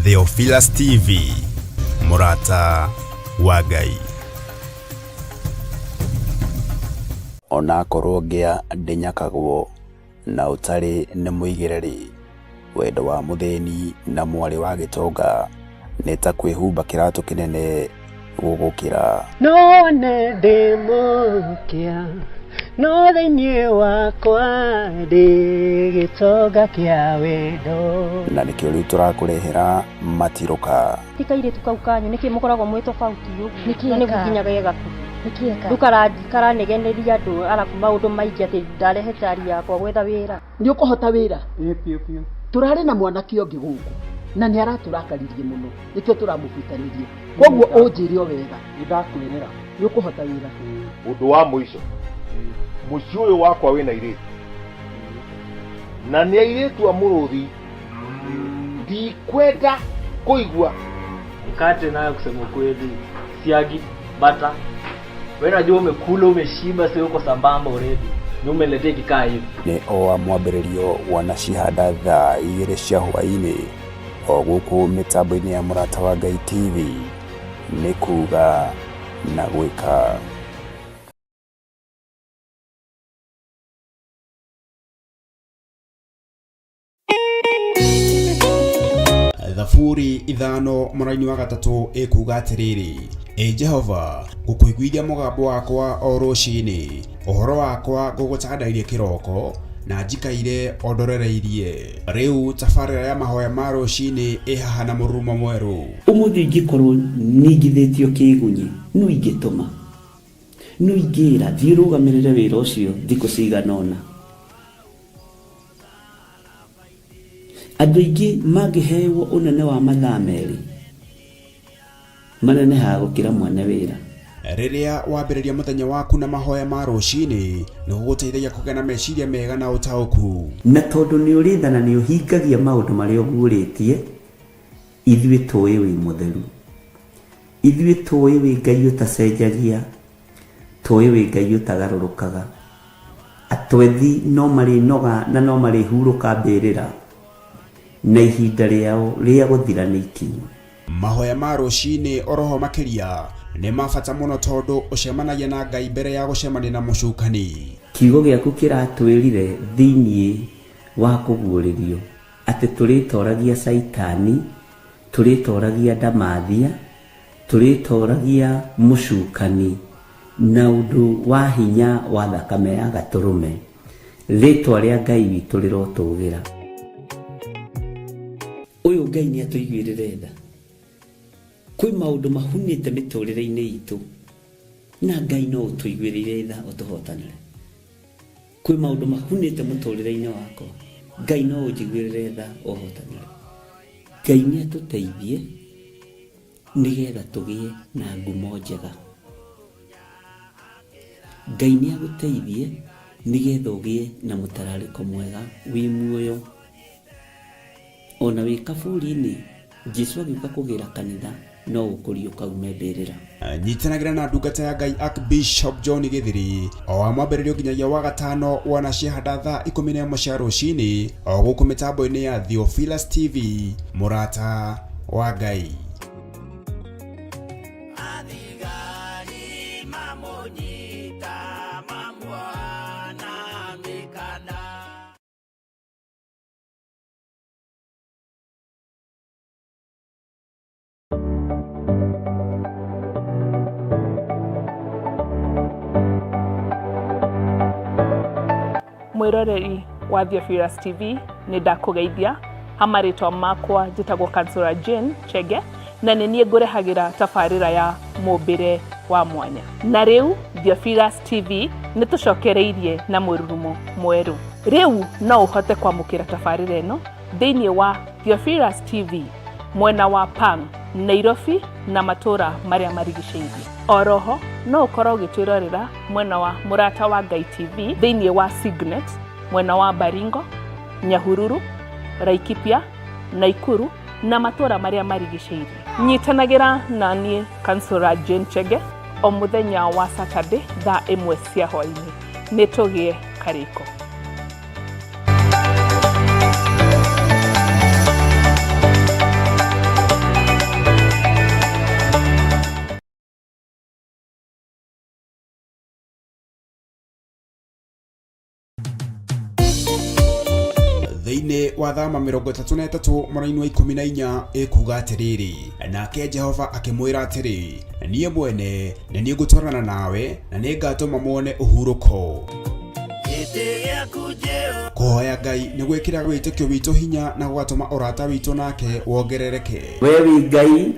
Theophilus TV, mũrata wa Ngai. Onakorwo ngĩa ndĩnyakagwo na ũtarĩ nĩ mũigĩre-rĩ, wendo wa mũthĩni na mwarĩ wa gĩtonga nĩ ta kwĩhumba kĩratũ kĩnene gũgũkĩra. No wone ndĩ mũkĩa, no thĩinĩ wakwa ndĩ gĩtonga kĩa wendo. Na nĩkĩo rĩu tũrakũrehera matirũka. Ti kairĩtu kau kanyu nĩkĩ mũkoragwo mwĩ tofauti ũguo? Nĩkĩ Na nĩguo eka? nginya ge gakuhĩ. Nĩkĩ eka? Rĩu karanegeneria andũ arabu maũndũ maingĩ atĩ ndarehe cari yakwa gwetha wĩra. Nĩ ũkũhota wĩra? Ĩĩ biũ biũ. Tũrarĩ na mwanake ũngĩ gũkũ na nĩ aratũrakaririe mũno nĩkĩo tũramũbutanirie. Koguo ũnjĩre o wega. Nĩ ndakwĩrĩra. Nĩ ũkũhota wĩra? Ũndũ wa mũico, mũciĩ ũyũ wakwa wĩna airĩtu na nĩ airĩtu a mũrũthi, ndikwenda kũigua. Mkate nayo kusema ukweli, siagi, bata. Wewe najua umekula umeshiba, sio uko sambamba already. Ni umeletea ikikaa hivi. Nĩ o wa mwambĩrĩrio wanacihanda thaa igĩrĩ cia hwaĩ-inĩ o gũkũ mĩtambo-inĩ ya Mũrata wa Ngai TV nĩ kuga na gwĩka. Thaburi 5 mũraini wa 3 ĩkuga atĩrĩrĩ, Ĩ Jehova, ngũkũiguithia mũgambo wakwa o rũcinĩ, ũhoro wakwa ngũgũtandairie kĩroko, na njikaire o ndorereirie. Rĩu tabarĩra ya mahoya ma rũcinĩ ĩ haha na mũrurumo mwerũ. Ũmũthĩ ingĩkorwo ningithĩtio kĩgunyi, nũ ingĩtũma? Nũ ingĩra thiĩ ũrũgamĩrĩre wĩra ũcio thikũ cigana ũna? Andũ aingĩ mangĩhewo ũnene wa mathaa merĩ, manenehaga gũkĩra mwene wĩra. Rĩrĩa wambĩrĩria mũthenya waku na mahoya ma rũcinĩ, nĩ gũgũteithagia kũgĩa na meciria mega na ũtaũku. Na tondũ nĩ ũrĩ tha na nĩ ũhingagia maũndũ marĩa ũguũrĩtie, ithuĩ tũĩ wĩ mũtheru. Ithuĩ tũĩ wĩ Ngai ũtacenjagia, tũĩ wĩ Ngai ũtagarũrũkaga. Atwethi no marĩnoga na no marĩhurũka mbĩrĩra, na ihinda rĩao rĩa gũthira nĩ ikinyu. Mahoya ma rũcinĩ oroho makĩria nĩ ma bata mũno tondũ ũcemanagia na Ngai mbere ya gũcemania na mũcukani. Kiugo gĩaku kĩratwĩrire thĩinĩ wa kũguũrĩrio atĩ tũrĩtoragia Caitani, tũrĩtoragia ndamathia, tũrĩtoragia mũcukani na ũndũ wa hinya wa thakame ya gatũrũme. Rĩtwa rĩa Ngai witũ rĩrotũgĩra. Ũyũ Ngai nĩ atũiguĩrĩre tha. Kwĩ maũndũ mahunĩte mĩtũrĩre-inĩ itũ na Ngai no ũtũiguĩrĩire tha ũtũhotanĩre. Kwĩ maũndũ mahunĩte mũtũrĩre-inĩ wakwa, Ngai no ũnjiguĩrĩre tha ũhotanĩre. Ngai nĩ atũteithie nĩgetha tũgĩe na ngumo njega. Ngai nĩ agũteithie nĩgetha ũgĩe na mũtararĩko mwega wĩ muoyo. Ona wĩ kaburi-inĩ, Jesu agĩũka kũgĩra kanitha no ũkũriũka ume mbĩrĩra. Nyitanagĩra na ndungata ya Ngai Archbishop John Gĩthiri o wa mwambĩrĩrio nginyagia wa gatano wanacihanda thaa 11 cia rũcinĩ o gũkũ mĩtambo-inĩ ya Theophilus TV, mũrata wa Ngai. Mwiroreri wa Theophilus TV, nĩ ndakũgeithia ha marĩtwa makwa njĩtagwo Kansũra Jane Chege na nĩ niĩ ngũrehagĩra tabarĩra ya mũmbĩre wa mwanya. Na rĩu Theophilus TV nĩ tũcokereirie na mũrurumo mwerũ. Rĩu no ũhote kwamũkĩra tabarĩra ĩno thĩinĩ wa Theophilus TV mwena wa Pang, Nairobi na matũra marĩa marigicĩirie. Oroho no ũkorwo ũgĩtwĩrorera mwena wa Mũrata wa Ngai TV thĩinĩ wa Signet mwena wa Baringo, Nyahururu, Laikipia, Naikuru na matũra marĩa marigicĩirie. Nyitanagĩra na niĩ Kansũra Jane Chege o mũthenya wa Saturday thaa 1 cia hwaĩ-inĩ. Nĩ tũgĩe karĩko. Mũraini wa thama 33 mũraini wa 14 ĩkuga atĩrĩrĩ, nake Jehova akĩmwĩra atĩrĩ, niĩ mwene nĩ niĩ ngũtwarana nawe na nĩngatũma muone ũhurũko. Kũhoya Ngai nĩ gwĩkĩra wĩtĩkio witũ hinya na gũgatũma ũrata witũ nake wongerereke. We wĩ Ngai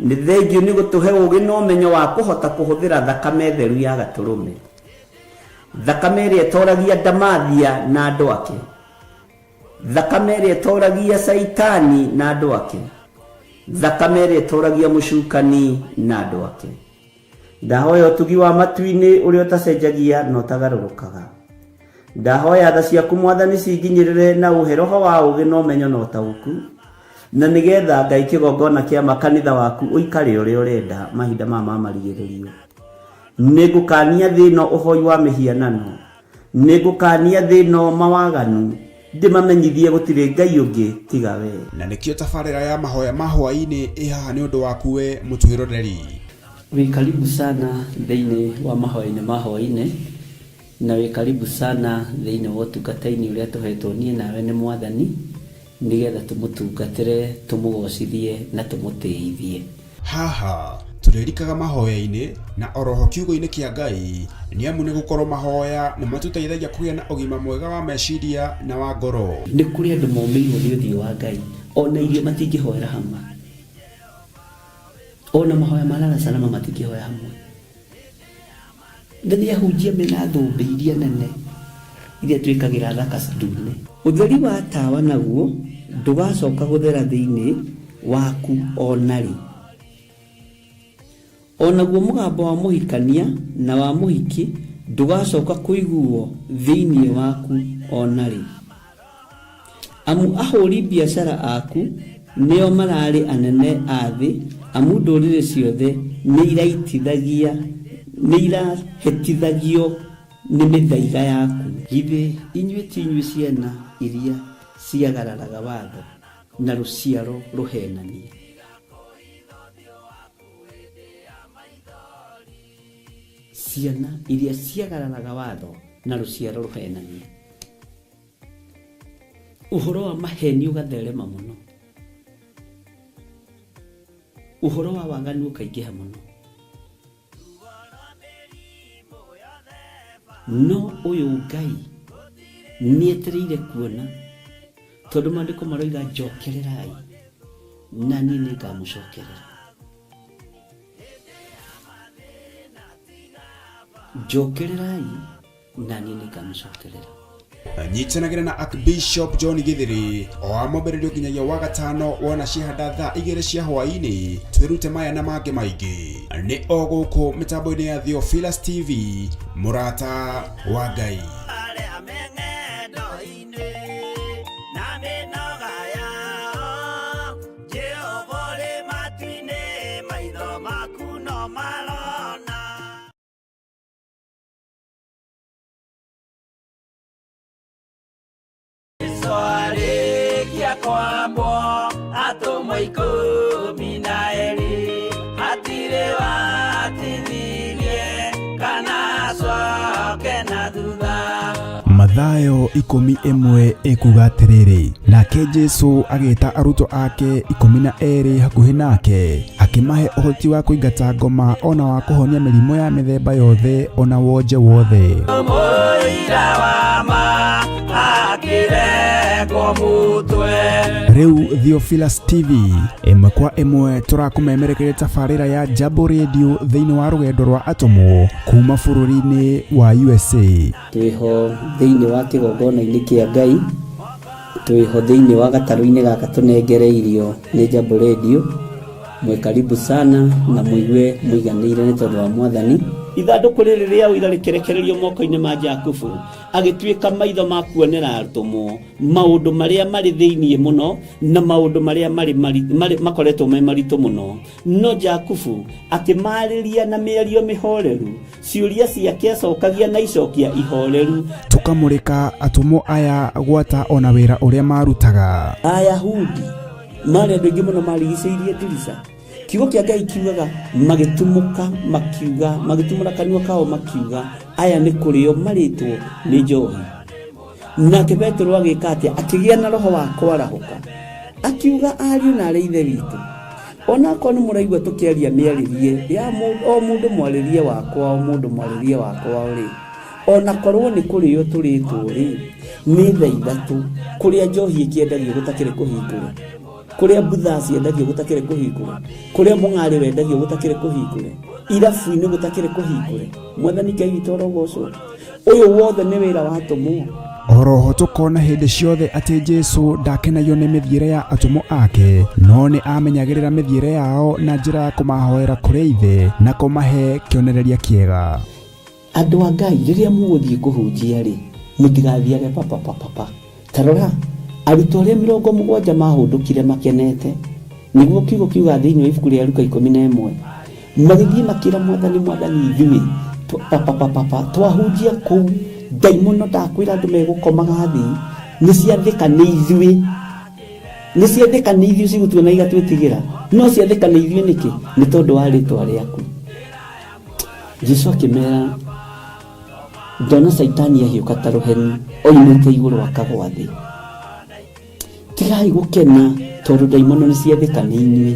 nĩ thengiũ nĩ gũtũhe ũũgĩ na ũmenyo wa kũhota kũhũthĩra thakame theru ya gatũrũme, thakame ĩrĩa ĩtoragia Ndamathia na andũ ake, thakame ĩrĩa ĩtoragia Caitani na andũ ake, thakame ĩrĩa ĩtoragia mũcukani na andũ ake. Ndahoya ũtugi wa matu-inĩ ũrĩa ũtacenjagia na ũtagarũrũkaga. Ndahoya tha ciaku Mwathani cinginyĩrĩre na ũhe roho wa ũũgĩ na ũmenyo na ũtaũku, na nĩgetha Ngai kĩgongona kĩa makanitha waku ũikare ũrĩa ũrenda mahinda maya ma marigĩrĩrio. Nĩngũkania thĩ ĩno ũhoi wa mĩhianano, nĩngũkania thĩ ĩno mawaganu, ndĩmamenyithie gũtirĩ Ngai ũngĩ tiga we. Na nĩkĩo tabarĩra ya mahoya ma hwaĩ-inĩ ĩ haha nĩ ũndũ waku we mũtwĩroreri. Wĩ karibu sana thĩinĩ wa mahoya-inĩ ma hwaĩ-inĩ, na wĩ karibu sana thĩinĩ wa ũtungata-inĩ ũrĩa tũhetwo niĩ nawe nĩ Mwathani, nĩgetha tũmũtungatĩre, tũmũgocithie na tũmũtĩithie. Haha tũrĩrikaga mahoya-inĩ na oroho kiugo-inĩ kĩa Ngai, nĩ amu nĩ gũkorwo mahoya nĩ matũteithagia kũgĩa na ũgima mwega wa meciria na wa ngoro. Nĩ kũrĩ andũ momĩirwo nĩ ũthiũ wa Ngai, ona irio matingĩhoera hamwe, ona mahoya ma lala salama matingĩhoya hamwe. Na nĩ ahunjia mena thũmbĩ iria nene iria twĩkagĩra thaka ndune. Ũtheri wa tawa naguo ndũgacoka gũthera thĩinĩ waku ona rĩ. Onaguo mũgambo wa mũhikania na wa mũhiki ndũgacoka kũiguo thĩinĩ waku ona rĩ. Amu ahũri biacara aku nĩo mararĩ anene a thĩ, amu ndũrĩrĩ ciothe nĩ irahĩtithagio nĩ mĩthaiga yaku. Githĩ inyuĩ ti inyuĩ ciana iria ciagararaga watho na rũciaro rũhenanie? Ciana iria ciagararaga watho na rũciaro rũhenanie. Ũhoro wa maheni ũgatherema mũno, ũhoro wa waganu ũkaingĩha mũno, no ũyũ Ngai nĩetereire kuona, tondũ maandĩko maroiga njokererai na niĩ nĩngamũcokerera. Njokererai na niĩ nĩngamũcokerera. Nyitanagĩra na Archbishop John Githiri o wa mwambĩrĩrio nginyagia wa gatano wona ciahanda thaa 2 cia hwaĩ-inĩ, twĩrute maya na mangĩ maingĩ. Nĩ o gũkũ mĩtambo-inĩ ya Theophilus TV, mũrata wa Ngai. Mathayo 11 ĩkuga atĩrĩrĩ, nake Jesu agĩta arutwo ake 12 hakuhĩ nake, akĩmahe ũhoti wa kũingata ngoma ona wa kũhonia mĩrimũ ya mĩthemba yothe ona wonje wothe. Rĩu Theophilus TV ĩmwe kwa ĩmwe tũrakũmemerekeria tabarĩra ya Jambo Radio thĩinĩ wa rũgendo rwa atũmwo kuma bũrũri-inĩ wa USA. Twĩho thĩinĩ wa kĩgongona-inĩ kĩa Ngai, twĩho thĩinĩ wa gatarũ-inĩ gaka tũnengereirio nĩ Jambo Radio. Mwĩ karibu sana na mũigue mũiganĩire nĩ tondũ wa Mwathani. Ithandũkũ rĩrĩ rĩa ũira rĩkĩrekererio moko-inĩ ma Jakubu, agĩtuĩka maitho ma kuonera atũmwo maũndũ marĩa marĩ thĩinĩ mũno na maũndũ marĩa marĩ makoretwo me maritũ mũno. No Jakubu akĩmarĩria na mĩario mĩhoreru, ciũria ciake acokagia na icokia ihoreru. Tũkamũrĩka atũmwo aya gwata ona wĩra ũrĩa marutaga. Ayahudi marĩ andũ aingĩ mũno marigicĩirie ndirica. Kiugo kĩa Ngai kiugaga magĩtumũka makiuga, magĩtumũra kanua kao makiuga, aya nĩ kũrĩo marĩtwo nĩ njohi. Nake Petero agĩka atĩa? Akĩgĩa na roho wa kwarahũka, akiuga, ariũ na arĩ ithe witũ, onakorwo nĩ mũraigua tũkĩaria mĩarĩrie ya o mũndũ mwarĩrie wakwa, o mũndũ mwarĩrie wakwa rĩ, ona korwo nĩ kũrĩo tũrĩtwo rĩ, nĩ thaa ithatũ, kũrĩa njohi ĩkĩendagio gũtakĩrĩ kũhingũre, kũrĩa mbutha ciendagio gũtakĩrĩ kũhingũre, kũrĩa mũng'arĩ wendagio gũtakĩrĩ kũhingũre, irabu-inĩ gũtakĩrĩ kũhingũre. Mwathani Ngai witũ arogocwo. Ũyũ wothe nĩ wĩra wa atũmwo. Oroho tũkona hĩndĩ ciothe atĩ Jesu ndakenagio nĩ mĩthiĩre ya atũmwo ake, no nĩ amenyagĩrĩra mĩthiĩre yao na njĩra ya kũmahoera kũrĩ Ithe na kũmahe kĩonereria kĩega. Andũ a Ngai, rĩrĩa mũgũthiĩ kũhunjia-rĩ, mũtigathiage papapapapa. Ta rora, arutwo arĩa 70 maahũndũkire makenete, nĩguo kiugo kiugaga thĩinĩ wa ibuku rĩa Luka 11, magĩthiĩ makĩra Mwathani, Mwathani, ithuĩ papapapapa twahunjia kũu, ndaimono ndakwĩra andũ megũkomaga thĩ, nĩ ciathĩka nĩ ithuĩ. Nĩ ciathĩka nĩ ithuĩ cigũtuona igatwĩtigĩra. No ciathĩka nĩ ithuĩ nĩkĩ? Nĩ tondũ wa rĩtwa rĩaku. Jesu akĩmera, ndona Caitani ahiũka ta rũheni oimĩte igũrũ akagwa thĩ. Tigai gũkena tondũ ndaimono nĩ ciathĩka nĩ inyuĩ,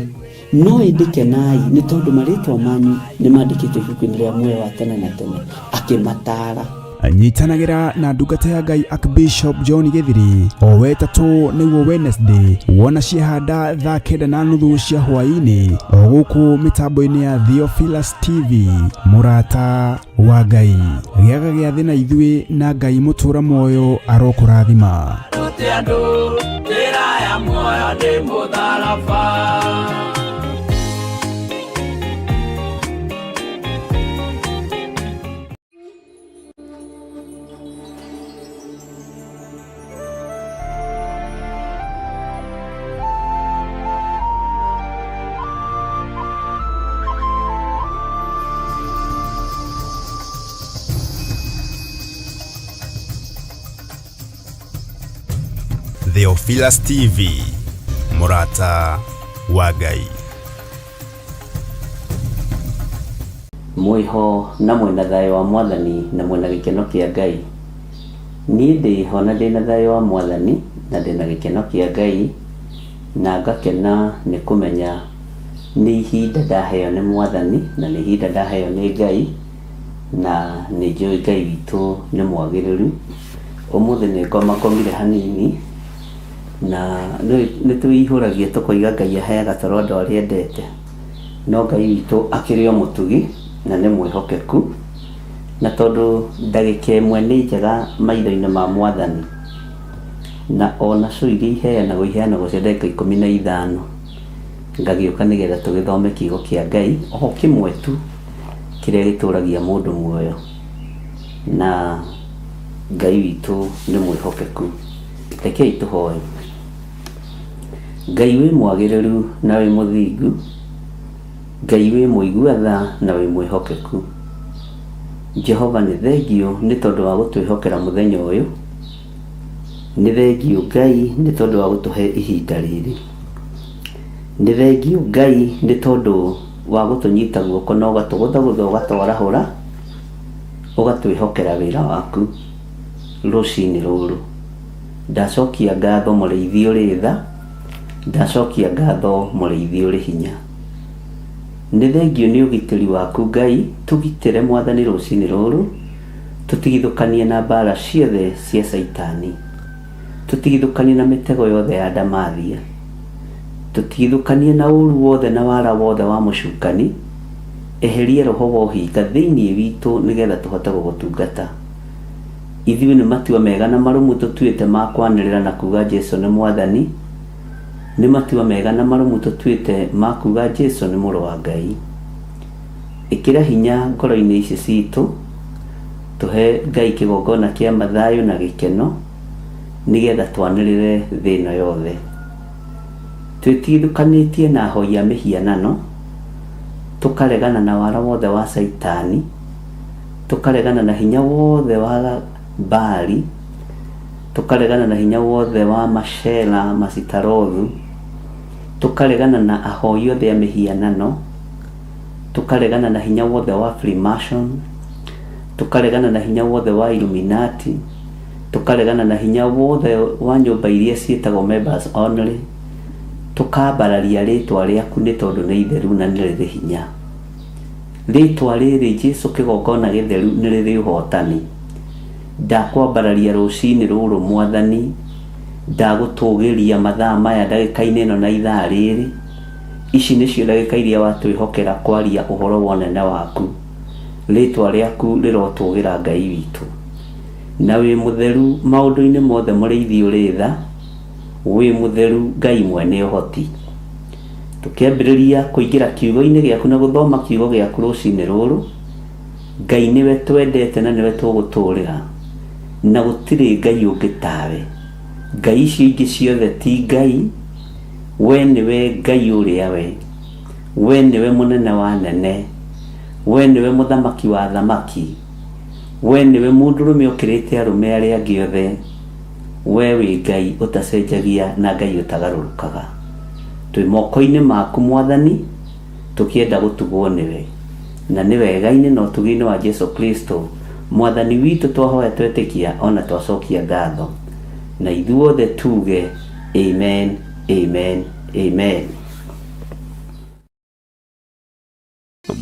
no ĩndĩ kenai nĩ tondũ marĩtwa manyu nĩ mandĩkĩtwo ibuku-inĩ rĩa muoyo wa tene na tene. Akĩmataara. Nyitanagĩra na ndungata ya Ngai Archbishop John Gĩthiri o wetatũ nĩguo Wednesday wona ciehanda thaa 9:30 cia hwaĩ-inĩ o gũkũ mĩtambo-inĩ ya Theophilus TV. Mũrata wa Ngai, gĩaga gĩathĩ na ithuĩ na Ngai mũtũra muoyo arokũrathima. Rute andũ njĩra ya muoyo nĩ mũtharaba. Theophilus TV, mũrata wa Ngai. Mwĩho na mwĩna thayũ wa Mwathani na mwĩna gĩkeno kĩa Ngai. Niĩ ndĩho na ndĩna thayũ wa Mwathani na ndĩna gĩkeno kĩa Ngai na ngakena nĩ kũmenya nĩ ihinda ndaheo nĩ Mwathani na nĩ ihinda ndaheo nĩ Ngai na nĩ njũĩ Ngai witũ nĩ mwagĩrĩru. Ũmũthĩ nĩ ngomakomire hanini na nĩ twĩihũragia tũkoiga Ngai aheaga toro andũ arĩa endete. No Ngai witũ akĩrĩ o mũtugi na nĩ mwĩhokeku, na tondũ ndagĩka ĩmwe nĩ njega maitho-inĩ ma Mwathani, na o na show iria iheanagwo iheanagwo cia ndagĩka 15, ngagĩũka nĩgetha tũgĩthome kiugo kĩa Ngai o kĩmwe tu kĩrĩa gĩtũragia mũndũ muoyo, na Ngai witũ nĩ mwĩhokeku. Rekei tũhoe. Ngai wĩ mwagĩrĩru na wĩ mũthingu, Ngai wĩ mũigua tha na wĩ mwĩhokeku. Jehova nĩ thengiũ nĩ tondũ wa gũtwĩhokera mũthenya ũyũ, nĩ thengiũ Ngai nĩ tondũ wa gũtũhe ihinda rĩrĩ. Nĩ thengiũ Ngai nĩ tondũ wa gũtũnyita guoko na ũgatũgũthagũtha ũgatwarahũra, ũgatwĩhokera wĩra waku rũcinĩ rũrũ. Ndacokia ngatho mũrĩithi ũrĩ tha, ndacokia ngatho mũrĩithi ũrĩ hinya. Nĩ thengiũ nĩ ũgitĩri waku Ngai, tũgitĩre Mwathani rũcinĩ rũrũ, tũtigithũkanie na mbara ciothe cia Caitani, tũtigithũkanie na mĩtego yothe ya ndamathia, tũtigithũkanie na ũru wothe na wara wothe wa mũcukani, eheria roho wa ũhinga thĩinĩ witũ nĩgetha tũhote gũgũtungata. Ithuĩ nĩ matua mega na marũmu tũtuĩte ma kwanĩrĩra na kuuga Jesu nĩ Mwathani. Nĩ matua mega na marũmu tũtuĩte ma kuuga Jesu nĩ Mũrũ wa Ngai. Ĩkĩra hinya ngoro-inĩ ici citũ, tũhe Ngai kĩgongona kĩa mathayũ na gĩkeno, nĩgetha twanĩrĩre thĩ ĩno yothe. Twĩtigithũkanĩtie na ahoi a mĩhianano, tũkaregana na wara wothe wa Caitani, Tũkaregana na hinya wothe wa Baali, tũkaregana na hinya wothe wa Mashera, Masitarothu, tũkaregana na ahoi othe a mĩhianano, tũkaregana na hinya wothe wa Freemason, tũkaregana na hinya wothe wa Illuminati, Tũkaregana na hinya wothe wa nyũmba iria ciĩtagwo members only. Tũkambararia rĩtwa rĩaku nĩ tondũ nĩ itheru na nĩ rĩrĩ hinya. Rĩtwa rĩrĩ Jesu kĩgongona gĩtheru nĩ rĩrĩ ũhotani. Ndakwambararia rũcinĩ rũrũ Mwathani, ndagũtũgĩria mathaa maya ndagĩka-inĩ ĩno na ithaa rĩrĩ. Ici nĩcio ndagĩka iria watwĩhokera kwaria ũhoro wa ũnene waku. Rĩtwa rĩaku rĩrotũgĩra Ngai witũ. Na wĩ mũtheru maũndũ-inĩ mothe mũrĩithi ũrĩ tha, wĩ mũtheru Ngai mwene ũhoti. Tũkĩambĩrĩria kũingĩra kiugo-inĩ gĩaku na gũthoma kiugo gĩaku rũcinĩ rũrũ, Ngai nĩwe twendete na nĩwe tũgũtũrĩra, na gũtirĩ Ngai ũngĩ tawe. Ngai icio ingĩ ciothe ti Ngai, we nĩwe Ngai ũrĩa we. We nĩwe mũnene wa anene, we nĩwe mũthamaki wa athamaki, we nĩwe mũndũrũme ũkĩrĩte arũme arĩa angĩ othe. We wĩ Ngai ũtacenjagia na Ngai ũtagarũrũkaga. Twĩ moko-inĩ maku Mwathani, tũkĩenda gũtugwo nĩwe. Na nĩ wega-inĩ na ũtugi-inĩ wa Jesu Kristo, Mwathani witũ twahoya twetĩkia o na twacokia ngatho. Na ithuothe tuge, Amen, amen, amen.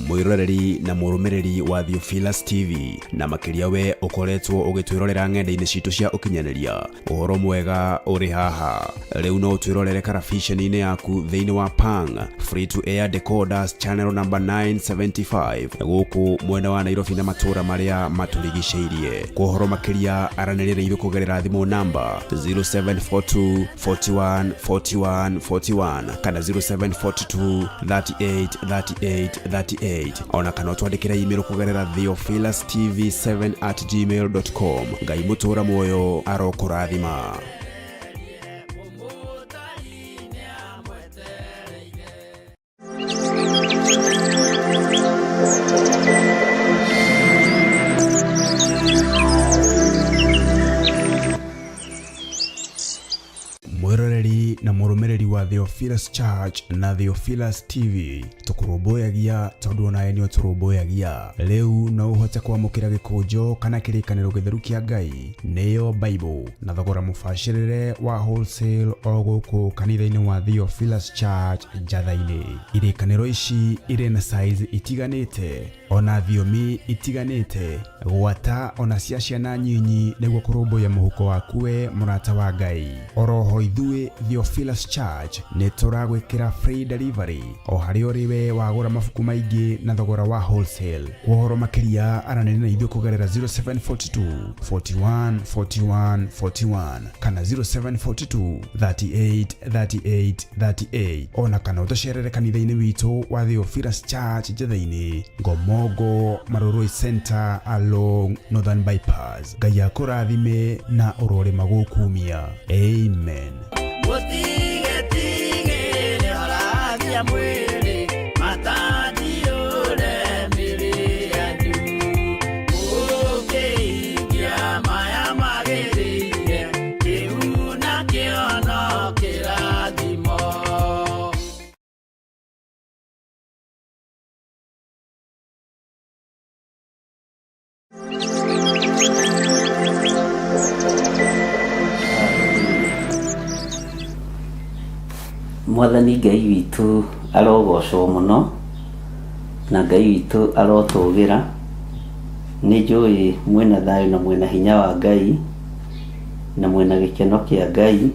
Mwĩroreri na mũrũmĩrĩri wa Theophilus TV na makĩria we ũkoretwo ũgĩtwĩrorera ng'enda-inĩ citũ cia ũkinyanĩria, ũhoro mwega ũrĩ haha. Rĩu no ũtwĩrorere karabiceni-inĩ yaku thĩinĩ wa Pang Free to Air Decoders channel number 975 gũkũ mwena wa Nairobi na matũũra marĩa matũrigicĩirie. Kwa ũhoro makĩria aranĩria na ithuĩ kũgerera thimũ namba 0742 41 41 41 kana 0742 38 38 38 ona kana ũtwandĩkĩre email kũgerera theophilustv7 at gmail.com. Ngai mũtũra muoyo arokũrathima. Mwĩroreri na mũrũmĩrĩri wa Theophilus Church na Theophilus TV, tũkũrũmbũyagia tondũ onawe nĩ ũtũrũmbũyagia. Rĩu no ũhote kwamũkĩra gĩkũnjo kana kĩrĩkanĩro gĩtheru kĩa Ngai nĩyo Bible na thogora mũbacĩrĩre wa wholesale o gũkũ kanitha-inĩ wa Theophilus Church Njatha-inĩ. Irĩkanĩro ici irĩ na size itiganĩte ona thiomi itiganĩte gwata ona cia ciana nyinyi nĩguo kũrũmbũiya mũhuko waku we mũrata wa Ngai. Oroho ithuĩ Theophilus Church nĩ tũragwĩkĩra free delivery o harĩa ũrĩ we wagũra mabuku maingĩ na thogora wa wholesale. Kwa ũhoro makĩria aranĩria na ithuĩ kũgerera 0742 41 41 41 kana 0742 38 38 38 ona kana ũtũcerere kanitha-inĩ witũ wa Theophilus Church Njatha-inĩ, Ngomongo Marurui Center along Northern Bypass. Ngai akũrathime na ũrorĩma gũkumia. Amen. Mũtigetigĩre harathia mwĩrĩ, matandiũre mĩrĩ yanyu. Mũkĩhingia maya magĩrĩire, kĩu nakĩo no kĩrathimo. Mwathani Ngai witũ arogocwo mũno, na Ngai witũ arotũgĩra. Nĩ njũĩ mwĩna thayũ na mwĩna hinya wa Ngai, na mwĩna gĩkeno kĩa Ngai,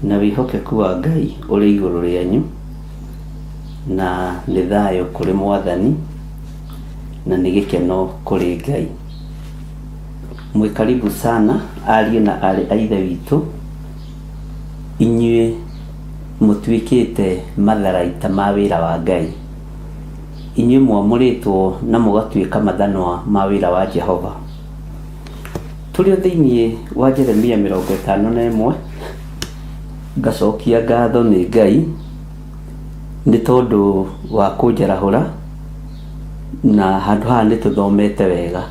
na wĩhokeku wa Ngai ũrĩ igũrũ rĩanyu, na nĩ thayũ kũrĩ Mwathani, na nĩ gĩkeno kũrĩ Ngai. Mwĩ karibu sana ariũ na aarĩ a Ithe witũ, inyuĩ mũtuĩkĩte matharaita ma wĩra wa Ngai. Inyuĩ mwamũrĩtwo na mũgatuĩka mathanwa ma wĩra wa Jehova. Tũrĩ o thĩinĩ wa Jeremia 51, ngacokia ngatho nĩ Ngai nĩ tondũ wa kũnjarahũra, na handũ haha nĩ tũthomete wega,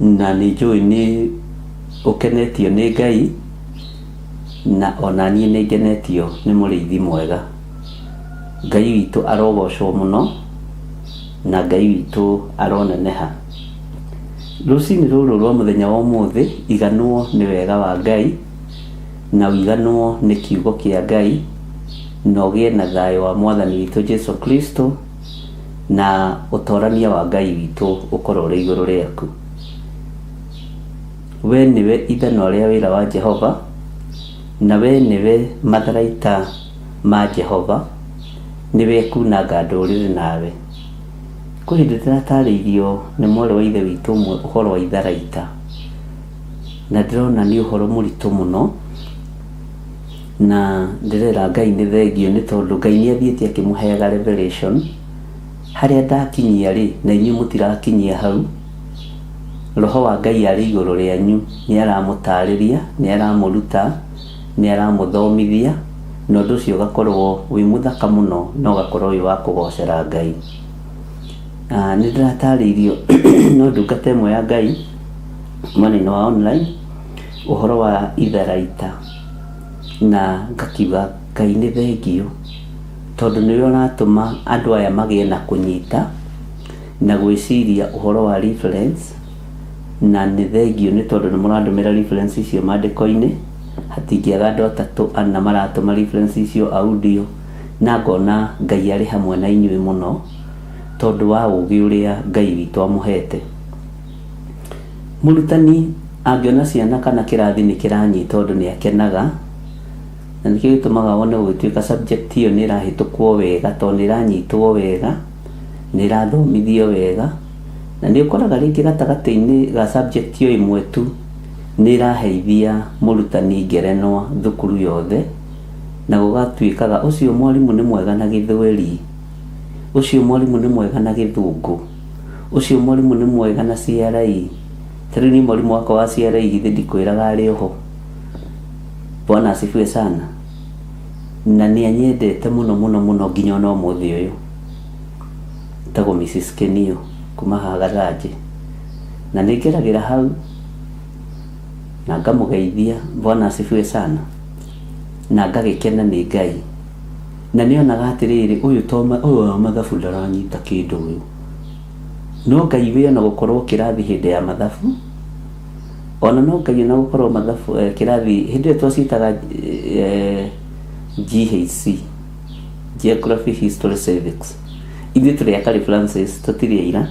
na nĩ njũĩ nĩ ũkenetio nĩ Ngai, na ona niĩ nĩ ngenetio nĩ mũrĩithi mwega. Ngai witũ arogocwo mũno, na Ngai witũ aroneneha. Rũcinĩ rũrũ rwa mũthenya wa ũmũthĩ, iganwo nĩ wega wa Ngai, na ũiganwo nĩ kiugo kĩa Ngai, na ũgĩe na thayũ wa Mwathani witũ Jesu Kristo, na ũtorania wa Ngai witũ ũkorwo ũrĩ igũrũ rĩaku. We nĩwe ithanwa rĩa wĩra wa Jehova, na we nĩwe matharaita ma Jehova, nĩwe ekunanga ndũrĩrĩ nawe. Kwĩ hĩndĩ ndĩratarĩirio nĩ mwarĩ wa ithe witũ ũmwe ũhoro wa itharaita, na ndĩrona nĩ ũhoro mũritũ mũno, na ndĩrera Ngai nĩ thengio nĩ tondũ Ngai nĩ athiĩte akĩmũheaga revelation, harĩa ndakinyia rĩ, na inyuĩ mũtirakinyia hau, Roho wa Ngai arĩ igũrũ rĩanyu, nĩ aramũtarĩria, nĩ aramũruta, nĩ aramũthomithia, na ũndũ ũcio ũgakorwo wĩ mũthaka mũno na ũgakorwo wĩ wa kũgocera Ngai. Ah, nĩ ndĩratarĩirio no ndungata ĩmwe ya Ngai mwena-inĩ wa online ũhoro wa itharaita na ngakiuga Ngai nĩ thengio tondũ nĩwe ũratũma andũ aya magĩe na kũnyita na gwĩciria ũhoro wa reference na nĩ thengio nĩ tondũ nĩ mũrandũmĩra reference icio mandĩko-inĩ hatingĩaga andũ atatũ ana maratũma reference icio audio na ngona Ngai arĩ hamwe na inyuĩ mũno tondũ wa ũgĩ ũrĩa Ngai witũ amũhete. Mũrutani angĩona ciana kana kĩrathi nĩ kĩranyita ũndũ nĩ akenaga, na nĩkĩo gĩtũmaga wone gũgĩtuĩka subject ĩyo nĩ ĩrahĩtũkwo wega tondũ nĩ ĩranyitwo wega, nĩ ĩrathomithio wega, na nĩ ũkoraga rĩngĩ gatagatĩ-inĩ ga subject o ĩmwe tu nĩ ĩraheithia mũrutani ngerenwa thukuru yothe, na gũgatuĩkaga ũcio mwarimũ nĩ mwega na gĩthweri, ũcio mwarimũ nĩ mwega na gĩthũngũ, ũcio mwarimũ nĩ mwega na CRE. Ta rĩu niĩ mwarimũ wakwa wa CRE githĩ ndikwĩraga arĩ oho. Bwana asifiwe sana. Na nĩ anyendete mũno mũno mũno nginya ona ũmũthĩ ũyũ. Etagwo Mrs. Kenio kuma haha Gathanjĩ. Na nĩ ngeragĩra hau na ngamũgeithia Bwana asifiwe sana. Na ngagĩkena nĩ Ngai. Na nĩ onaga atĩrĩrĩ ũyũ to ũyũ wa mathabu ndaranyita kĩndũ ũyũ. No Ngai wĩ ona gũkorwo kĩrathi hĩndĩ ya mathabu, ona no Ngai ona gũkorwo mathabu eh, kĩrathi hĩndĩ ĩyo twaciĩtaga eh, GHC, Geography History Civics. Ithuĩ tũrĩ a Kari Francis tũtirĩ aira.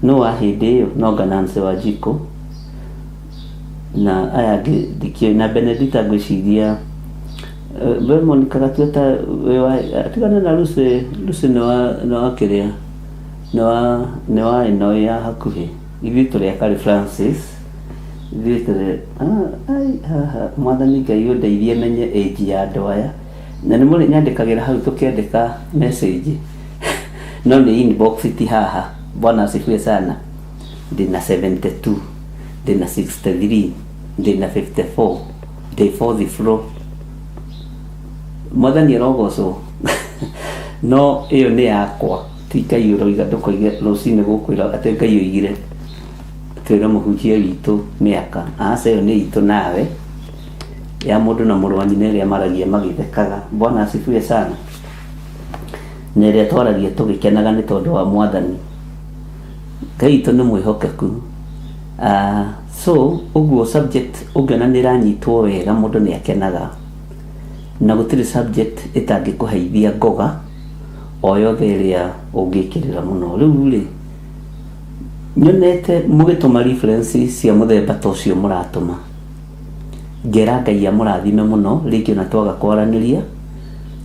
No wa hĩndĩ ĩyo no anga Nancy Wanjikũ na aya angĩ ndikĩũĩ na Benedita ngwĩciria eh, we Monica Gatueta wĩ wa tigana na Lucy, Lucy nĩ wa nĩ wa kĩrĩa nĩ wa nĩ wa ĩno ya hakuhĩ ithuĩ tũrĩ a Kari Francis ithuĩ tũrĩ ah, ai, haha mwathani Ngai ũndeithie menye age ya andũ aya na nĩ mũrĩ nyandĩkagĩra hau tũkĩandĩka message no nĩ inbox ti haha bwana asifiwe sana ndĩna 72 ndĩna 63 ndĩna 54 ndĩ fourth floor mwathani arogocwo no ĩyo nĩ yakwa ti Ngai ũroiga ndũkoige rũcinĩ gũkwĩra atĩ Ngai oigire twĩre mũhunjia witũ mĩaka aca ĩyo nĩ itũ nawe ya mũndũ na mũrũ wa nyina ĩrĩa maragia magĩthekaga bwana asifiwe sana na ĩrĩa twaragia tũgĩkenaga nĩ tondũ wa mwathani Ngai witũ nĩ mwĩhokeku uh, so ũguo subject ũngĩona nĩ ĩranyitwo wega mũndũ nĩ akenaga na gũtirĩ subject ĩtangĩkũheithia ngoga o yothe ĩrĩa ũngĩkĩrĩra mũno rĩu rĩ nyonete mũgĩtũma reference cia mũthemba ta ũcio mũratũma ngera Ngai amũrathime mũno rĩngĩ ona twaga kwaranĩria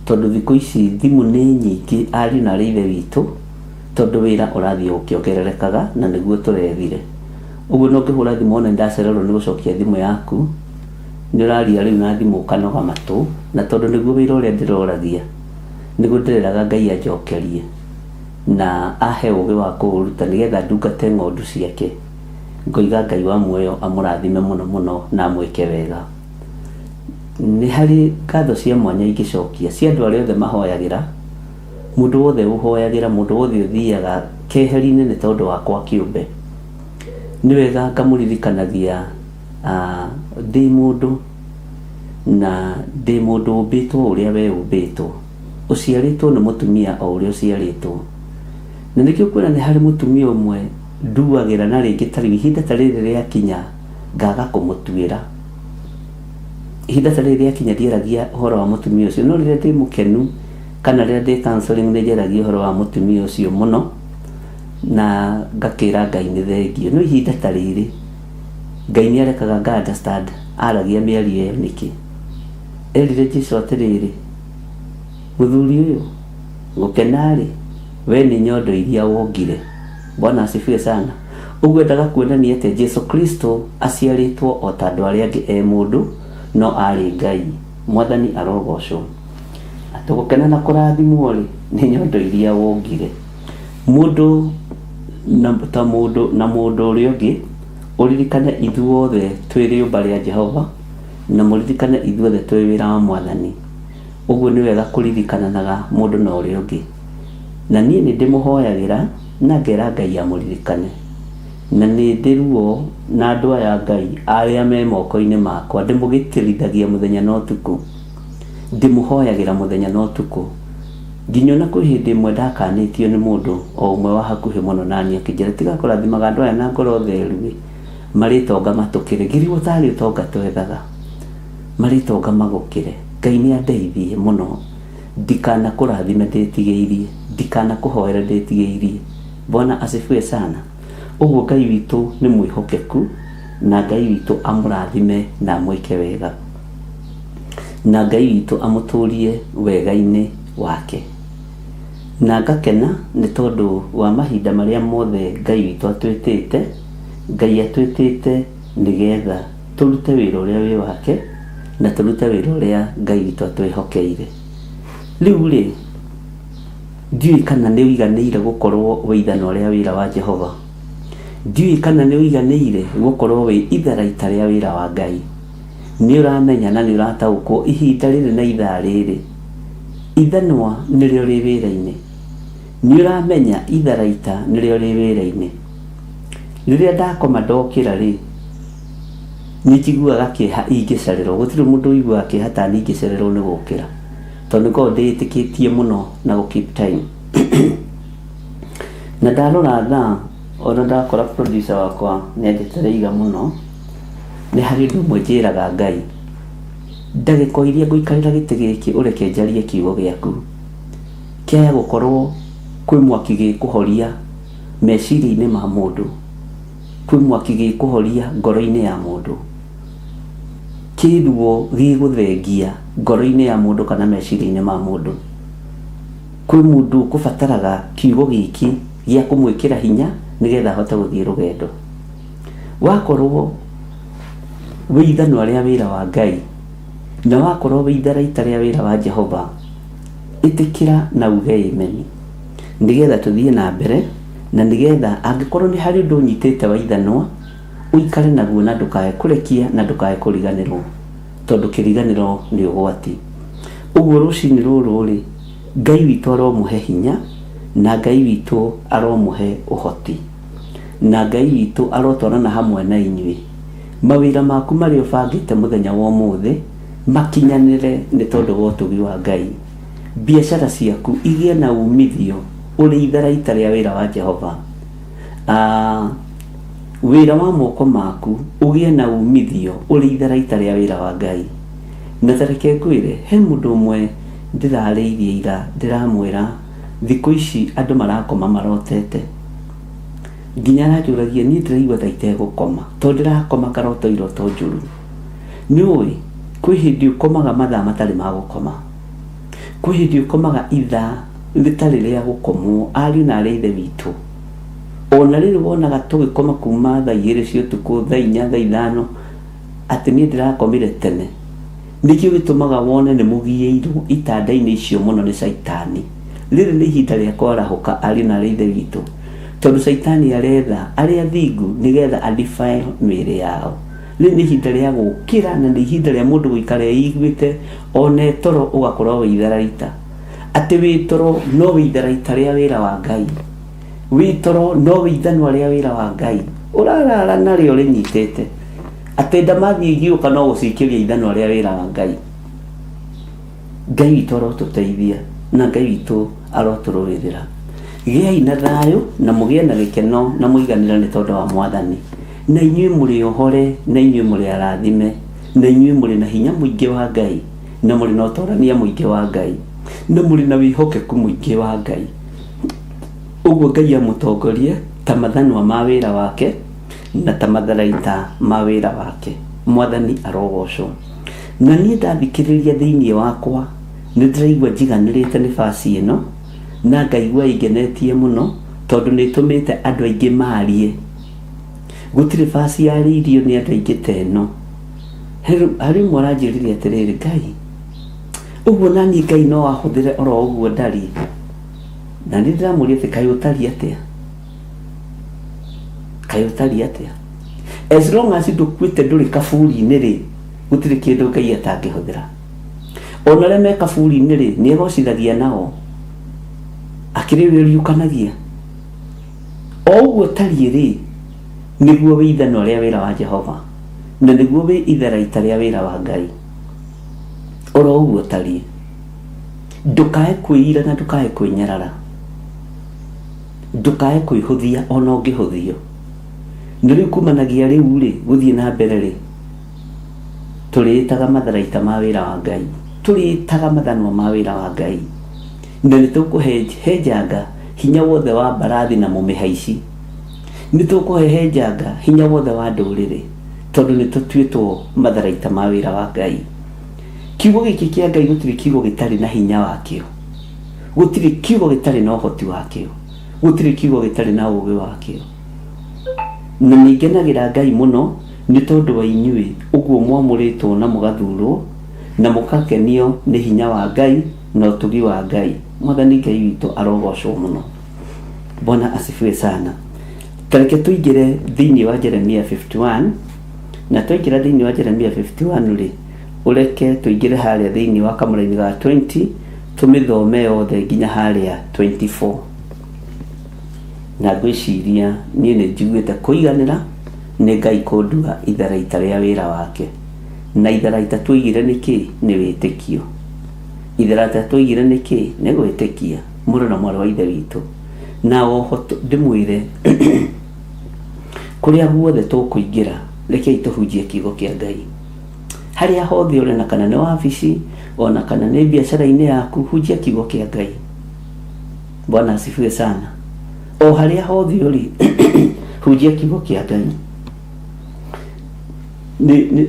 tondũ thikũ ici thimũ nĩ nyingĩ ariũ na arĩ ithe witũ tondũ wĩra ũrathiĩ ũkĩongererekaga na nĩguo tũrethire ũguo no ngĩhũra thimũ ona nĩndacererwo nĩ gũcokia thimũ yaku nĩ ũraria rĩu na thimũ ũkanoga matũ na tondũ nĩguo wĩra ũrĩa ndĩroragia nĩguo ndĩreraga Ngai anjokerie na ahe ũgĩ wa kũũruta nĩgetha ndungate ng'ondu ciake ngoiga Ngai wa muoyo amũrathime mũno mũno na amwĩke wega nĩ harĩ ngatho cia mwanya ingĩcokia cia andũ arĩa othe mahoyagĩra mũndũ wothe ũhoyagĩra mũndũ wothe ũthiaga keheri-inĩ nĩ tondũ wakwa kĩũmbe nĩ wega ngamũririkanagia ah, ndĩ mũndũ na ndĩ mũndũ ũmbĩtwo ũrĩa we ũmbĩtwo ũciarĩtwo nĩ mũtumia o ũrĩa ũciarĩtwo na nĩkĩo kuona nĩ harĩ mũtumia ũmwe nduagĩra na rĩngĩ ta rĩu ihinda ta rĩrĩ rĩakinya ngaga kũmũtuĩra. Ihinda ta rĩrĩ rĩakinya ndiaragia ũhoro wa mũtumia ũcio, no rĩrĩa ndĩ mũkenu kana rĩrĩa ndĩ counseling nĩ njaragia ũhoro wa mũtumia ũcio mũno na ngakĩra Ngai nĩ thengio. No ihinda ta rĩrĩ Ngai nĩ arekaga nga understand aragia mĩario ĩyo nĩkĩ. Erire Jesu atĩrĩrĩ, mũthuri ũyũ gũkena-rĩ, we nĩ nyondo iria wongire. Bwana asifiwe sana. Ũguo endaga kuonania atĩa? Jesu Kristo aciarĩtwo o ta andũ arĩa angĩ e mũndũ, no arĩ Ngai. Mwathani arogocwo. Atĩ gũkena na kũrathimwo-rĩ, nĩ nyondo iria wongire. Mũndũ na, ta mũndũ na mũndũ ũrĩa ũngĩ, ũririkane ithuothe twĩ rĩũmba rĩa Jehova, na mũririkane ithuothe twĩ wĩra wa Mwathani. Ũguo nĩ wega kũririkananaga mũndũ na ũrĩa ũngĩ. Na niĩ nĩ ndĩmũhoyagĩra na ngera Ngai amũririkane. Na nĩ ndĩ ruo na andũ aya a Ngai arĩa me moko-inĩ makwa, ndĩmũgitĩrithagia mũthenya na ũtukũ. Ndĩmũhoyagĩra mũthenya na ũtukũ. Nginya ona kwĩ hĩndĩ ĩmwe ndakanĩtio nĩ mũndũ o ũmwe wa hakuhĩ mũno naniĩ akĩnjĩra, tiga kũrathimaga andũ aya na ngoro theru-ĩ, marĩtonga matũkĩre. Ngĩrigwo tarĩ ũtonga twethaga. Marĩtonga magũkĩre. Ngai nĩ andeithie mũno ndikanakũrathime ndĩtigĩirie, ndikanakũhoere ndĩtigĩirie. Bwana asifiwe sana. Ũguo Ngai witũ nĩ mwĩhokeku na Ngai witũ amũrathime na amwĩke wega. Na Ngai witũ amũtũrie wega-inĩ wake. Na ngakena nĩ tondũ wa mahinda marĩa mothe Ngai witũ atwĩtĩte, Ngai atwĩtĩte nĩgetha tũrute wĩra ũrĩa wĩ wake na tũrute wĩra ũrĩa Ngai witũ atwĩhokeire. Rĩu rĩ, ndiũĩ kana nĩ ũiganĩire gũkorwo wĩ ithanwa rĩa wĩra wa Jehova. Ndiũĩ kana nĩ ũiganĩire gũkorwo wĩ itharaita rĩa wĩra wa Ngai. Nĩ ũramenya na nĩ ũrataũkwo ihinda rĩrĩ na ithaa rĩrĩ, ithanwa nĩrĩo rĩ wĩra-inĩ. Nĩ ũramenya itharaita nĩrĩo rĩ wĩra-inĩ. Rĩrĩa ndakoma ndokĩra rĩ, nĩ njiguaga kĩeha ingĩcererwo. Gũtirĩ mũndũ ũiguaga kĩeha ta niĩ ingĩcererwo nĩ gũkĩra, tondũ nĩ ngoragwo ndĩĩtĩkĩtie mũno na gũ keep time. Na ndarora thaa, ona ndakora producer wakwa nĩ anjetereire mũno, nĩ harĩ ũndũ ũmwe njĩraga Ngai, ndagĩka o iria ngũikarĩra gĩtĩ gĩkĩ ũreke njarie kiugo gĩaku, kĩaya gũkorwo kwĩ mwaki gĩkũhoria meciria-inĩ ma mũndũ, kwĩ mwaki gĩkũhoria ngoro-inĩ ya mũndũ, kĩ ruo gĩgũthengia ngoro-inĩ ya mũndũ kana meciria-inĩ ma mũndũ. Kwĩ mũndũ ũkũbataraga kiugo gĩkĩ gĩa kũmwĩkĩra hinya nĩgetha ahote gũthiĩ rũgendo. Wakorwo wĩ ithanwa rĩa wĩra wa Ngai, na wakorwo wĩ itharaita rĩa wĩra wa Jehova, ĩtĩkĩra na uge amen. Nĩgetha tũthiĩ na mbere, na nĩgetha angĩkorwo nĩ harĩ ũndũ ũnyitĩte wa ithanwa, ũikare naguo na ndũkae kũrekia na ndũkae kũriganĩrwo, tondũ kĩriganĩro nĩ ũgwati. Ũguo rũcinĩ rũrũ rĩ, Ngai witũ aromũhe hinya, na Ngai witũ aromũhe ũhoti, na Ngai witũ arotwarana hamwe na inyuĩ. Mawĩra maku marĩa ũbangĩte mũthenya wa ũmũthĩ makinyanĩre nĩ tondũ wa ũtugi wa Ngai. Biacara ciaku igĩe na umithio ũrĩ itharaita rĩa wĩra wa Jehova. Ah, wĩra wa moko maku ũgĩe na umithio ũrĩ itharaita rĩa wĩra wa Ngai. Na ta reke ngwĩre, he mũndũ ũmwe ndĩrarĩirie ira ndĩramwĩra thikũ ici andũ marakoma marotete. Nginya aranjũragia niĩ ndĩraigua ta itegũkoma tondũ ndĩrakoma ngaroto iroto njũru. Nĩ ũĩ kwĩ hĩndĩ ũkomaga mathaa matarĩ ma gũkoma. Kwĩ hĩndĩ ũkomaga ithaa rĩtarĩ rĩa gũkomwo, ariũ na aarĩ a Ithe witũ. O na rĩrĩ wonaga tũgĩkoma kuma thaa 2 cia ũtukũ, thaa 4, thaa 5, atĩ niĩ ndĩrakomire tene. Nĩkĩo gĩtũmaga wone nĩ mũgiĩirwo itanda-inĩ icio mũno nĩ Caitani. Rĩrĩ nĩ ihinda rĩa kwarahũka, ariũ na aarĩ a Ithe witũ, tondũ Caitani aretha arĩa athingu nĩgetha a defile mĩĩrĩ yao. Rĩrĩ nĩ ihinda rĩa gũkĩra na nĩ ihinda rĩa mũndũ gũikara eiguĩte ona e toro ũgakorwo wĩ itharaita. Atĩ wĩ toro no wĩ itharaita rĩa wĩra wa Ngai. Wĩ toro no wĩ ithanwa rĩa wĩra wa Ngai. Ũrarara narĩo rĩnyitĩte. Atĩ ndamathi igĩũka no gũcikĩria ithanwa rĩa wĩra wa Ngai. Ngai witũ arotũteithia na Ngai witũ arotũrũĩrĩra. Gĩai na thayũ na mũgĩe na gĩkeno na mũiganĩre nĩ tondũ wa Mwathani. Na inyuĩ mũrĩ ohore, na inyuĩ mũrĩ arathime, na inyuĩ mũrĩ na hinya mũingĩ wa Ngai, na mũrĩ na ũtorania mũingĩ wa Ngai, na mũrĩ na wĩhokeku mũingĩ wa Ngai. Ũguo Ngai amũtongorie ta mathanwa ma wĩra wake na ta matharaita ma wĩra wake. Mwathani arogocwo. Na niĩ ndathikĩrĩria thĩinĩ wakwa nĩ ndĩraigua njiganĩrĩte nĩ baci ĩno na ngaigua ĩngenetie mũno tondũ nĩ ĩtũmĩte andũ aingĩ marie. Gũtirĩ baci yarĩirio nĩ andũ aingĩ ta ĩno. Harĩ ũmwe ũranjĩrire atĩrĩrĩ, Ngai, ũguo naniĩ Ngai no ahũthĩre oro ũguo ndariĩ? Na niĩ ndĩramũria atĩ kaĩ ũtariĩ atĩa? Kaĩ ũtariĩ atĩa? As long as ndũkuĩte ndũrĩ kaburi-inĩ rĩ, gũtirĩ kĩndũ Ngai atangĩhũthĩra. Ona arĩa me kaburi-inĩ rĩ, nĩ egocithagia nao. Akĩrĩ ũrĩa ũriũkanagia. O ũguo ũtariĩ rĩ, nĩguo wĩ ithanwa rĩa wĩra wa Jehova, na nĩguo wĩ itharaita rĩa wĩra wa Ngai. Oro ũguo ũtariĩ. Ndũkae kwĩira na ndũkae kwĩnyarara. Ndũkae kwĩhũthia ona ũngĩhũthio. Na rĩu kumanagia rĩu rĩ, gũthiĩ na mbere rĩ, tũrĩĩtaga matharaita ma wĩra wa Ngai. Tũrĩĩtaga mathanwa ma wĩra wa Ngai. Na nĩ tũkũhehenjanga hinya wothe wa mbarathi na mũmĩhaici. Nĩ tũkũhehenjanga hinya wothe wa ndũrĩrĩ, tondũ nĩ tũtuĩtwo matharaita ma wĩra wa Ngai. Kiugo gĩkĩ kĩa Ngai gũtirĩ kiugo gĩtarĩ na hinya wakĩo. Gũtirĩ kiugo gĩtarĩ na ũhoti wakĩo. Gũtirĩ kiugo gĩtarĩ na ũũgĩ wakĩo. Na nĩ ngenagĩra Ngai mũno nĩ tondũ wa inyuĩ, ũguo mwamũrĩtwo na mũgathurwo, na mũkakenio nĩ hinya wa Ngai na ũtugi wa Ngai. Mwathani Ngai witũ arogocwo mũno. Bwana asifiwe sana. Ta reke tũingĩre thĩinĩ wa Jeremia 51, na twaingĩra thĩinĩ wa Jeremia 51 rĩ, ũreke tũingĩre harĩa thĩinĩ wa kamũraini ga 20, tũmĩthome yothe nginya harĩa 24. Na ngwĩciria niĩ nĩ njiguĩte kũiganĩra nĩ Ngai kũndua itharaita rĩa wĩra wake. Na itharaita tuoigire nĩ kĩ? Nĩ wĩtĩkio. Itharaita tuoigire nĩ kĩ? Nĩ gwĩtĩkia. Mũrũ na mwarĩ wa Ithe witũ. Na oho ndĩmwĩre kũrĩa guothe tũkũingĩra, rekei tũhunjie kiugo kĩa Ngai. Harĩa hothe ũrĩ na kana nĩ wabici, ona kana nĩ biacara-inĩ yaku, hunjia kiugo kĩa Ngai. Bwana asifiwe sana. O harĩa hothe ũrĩ, hunjia kiugo kĩa Ngai.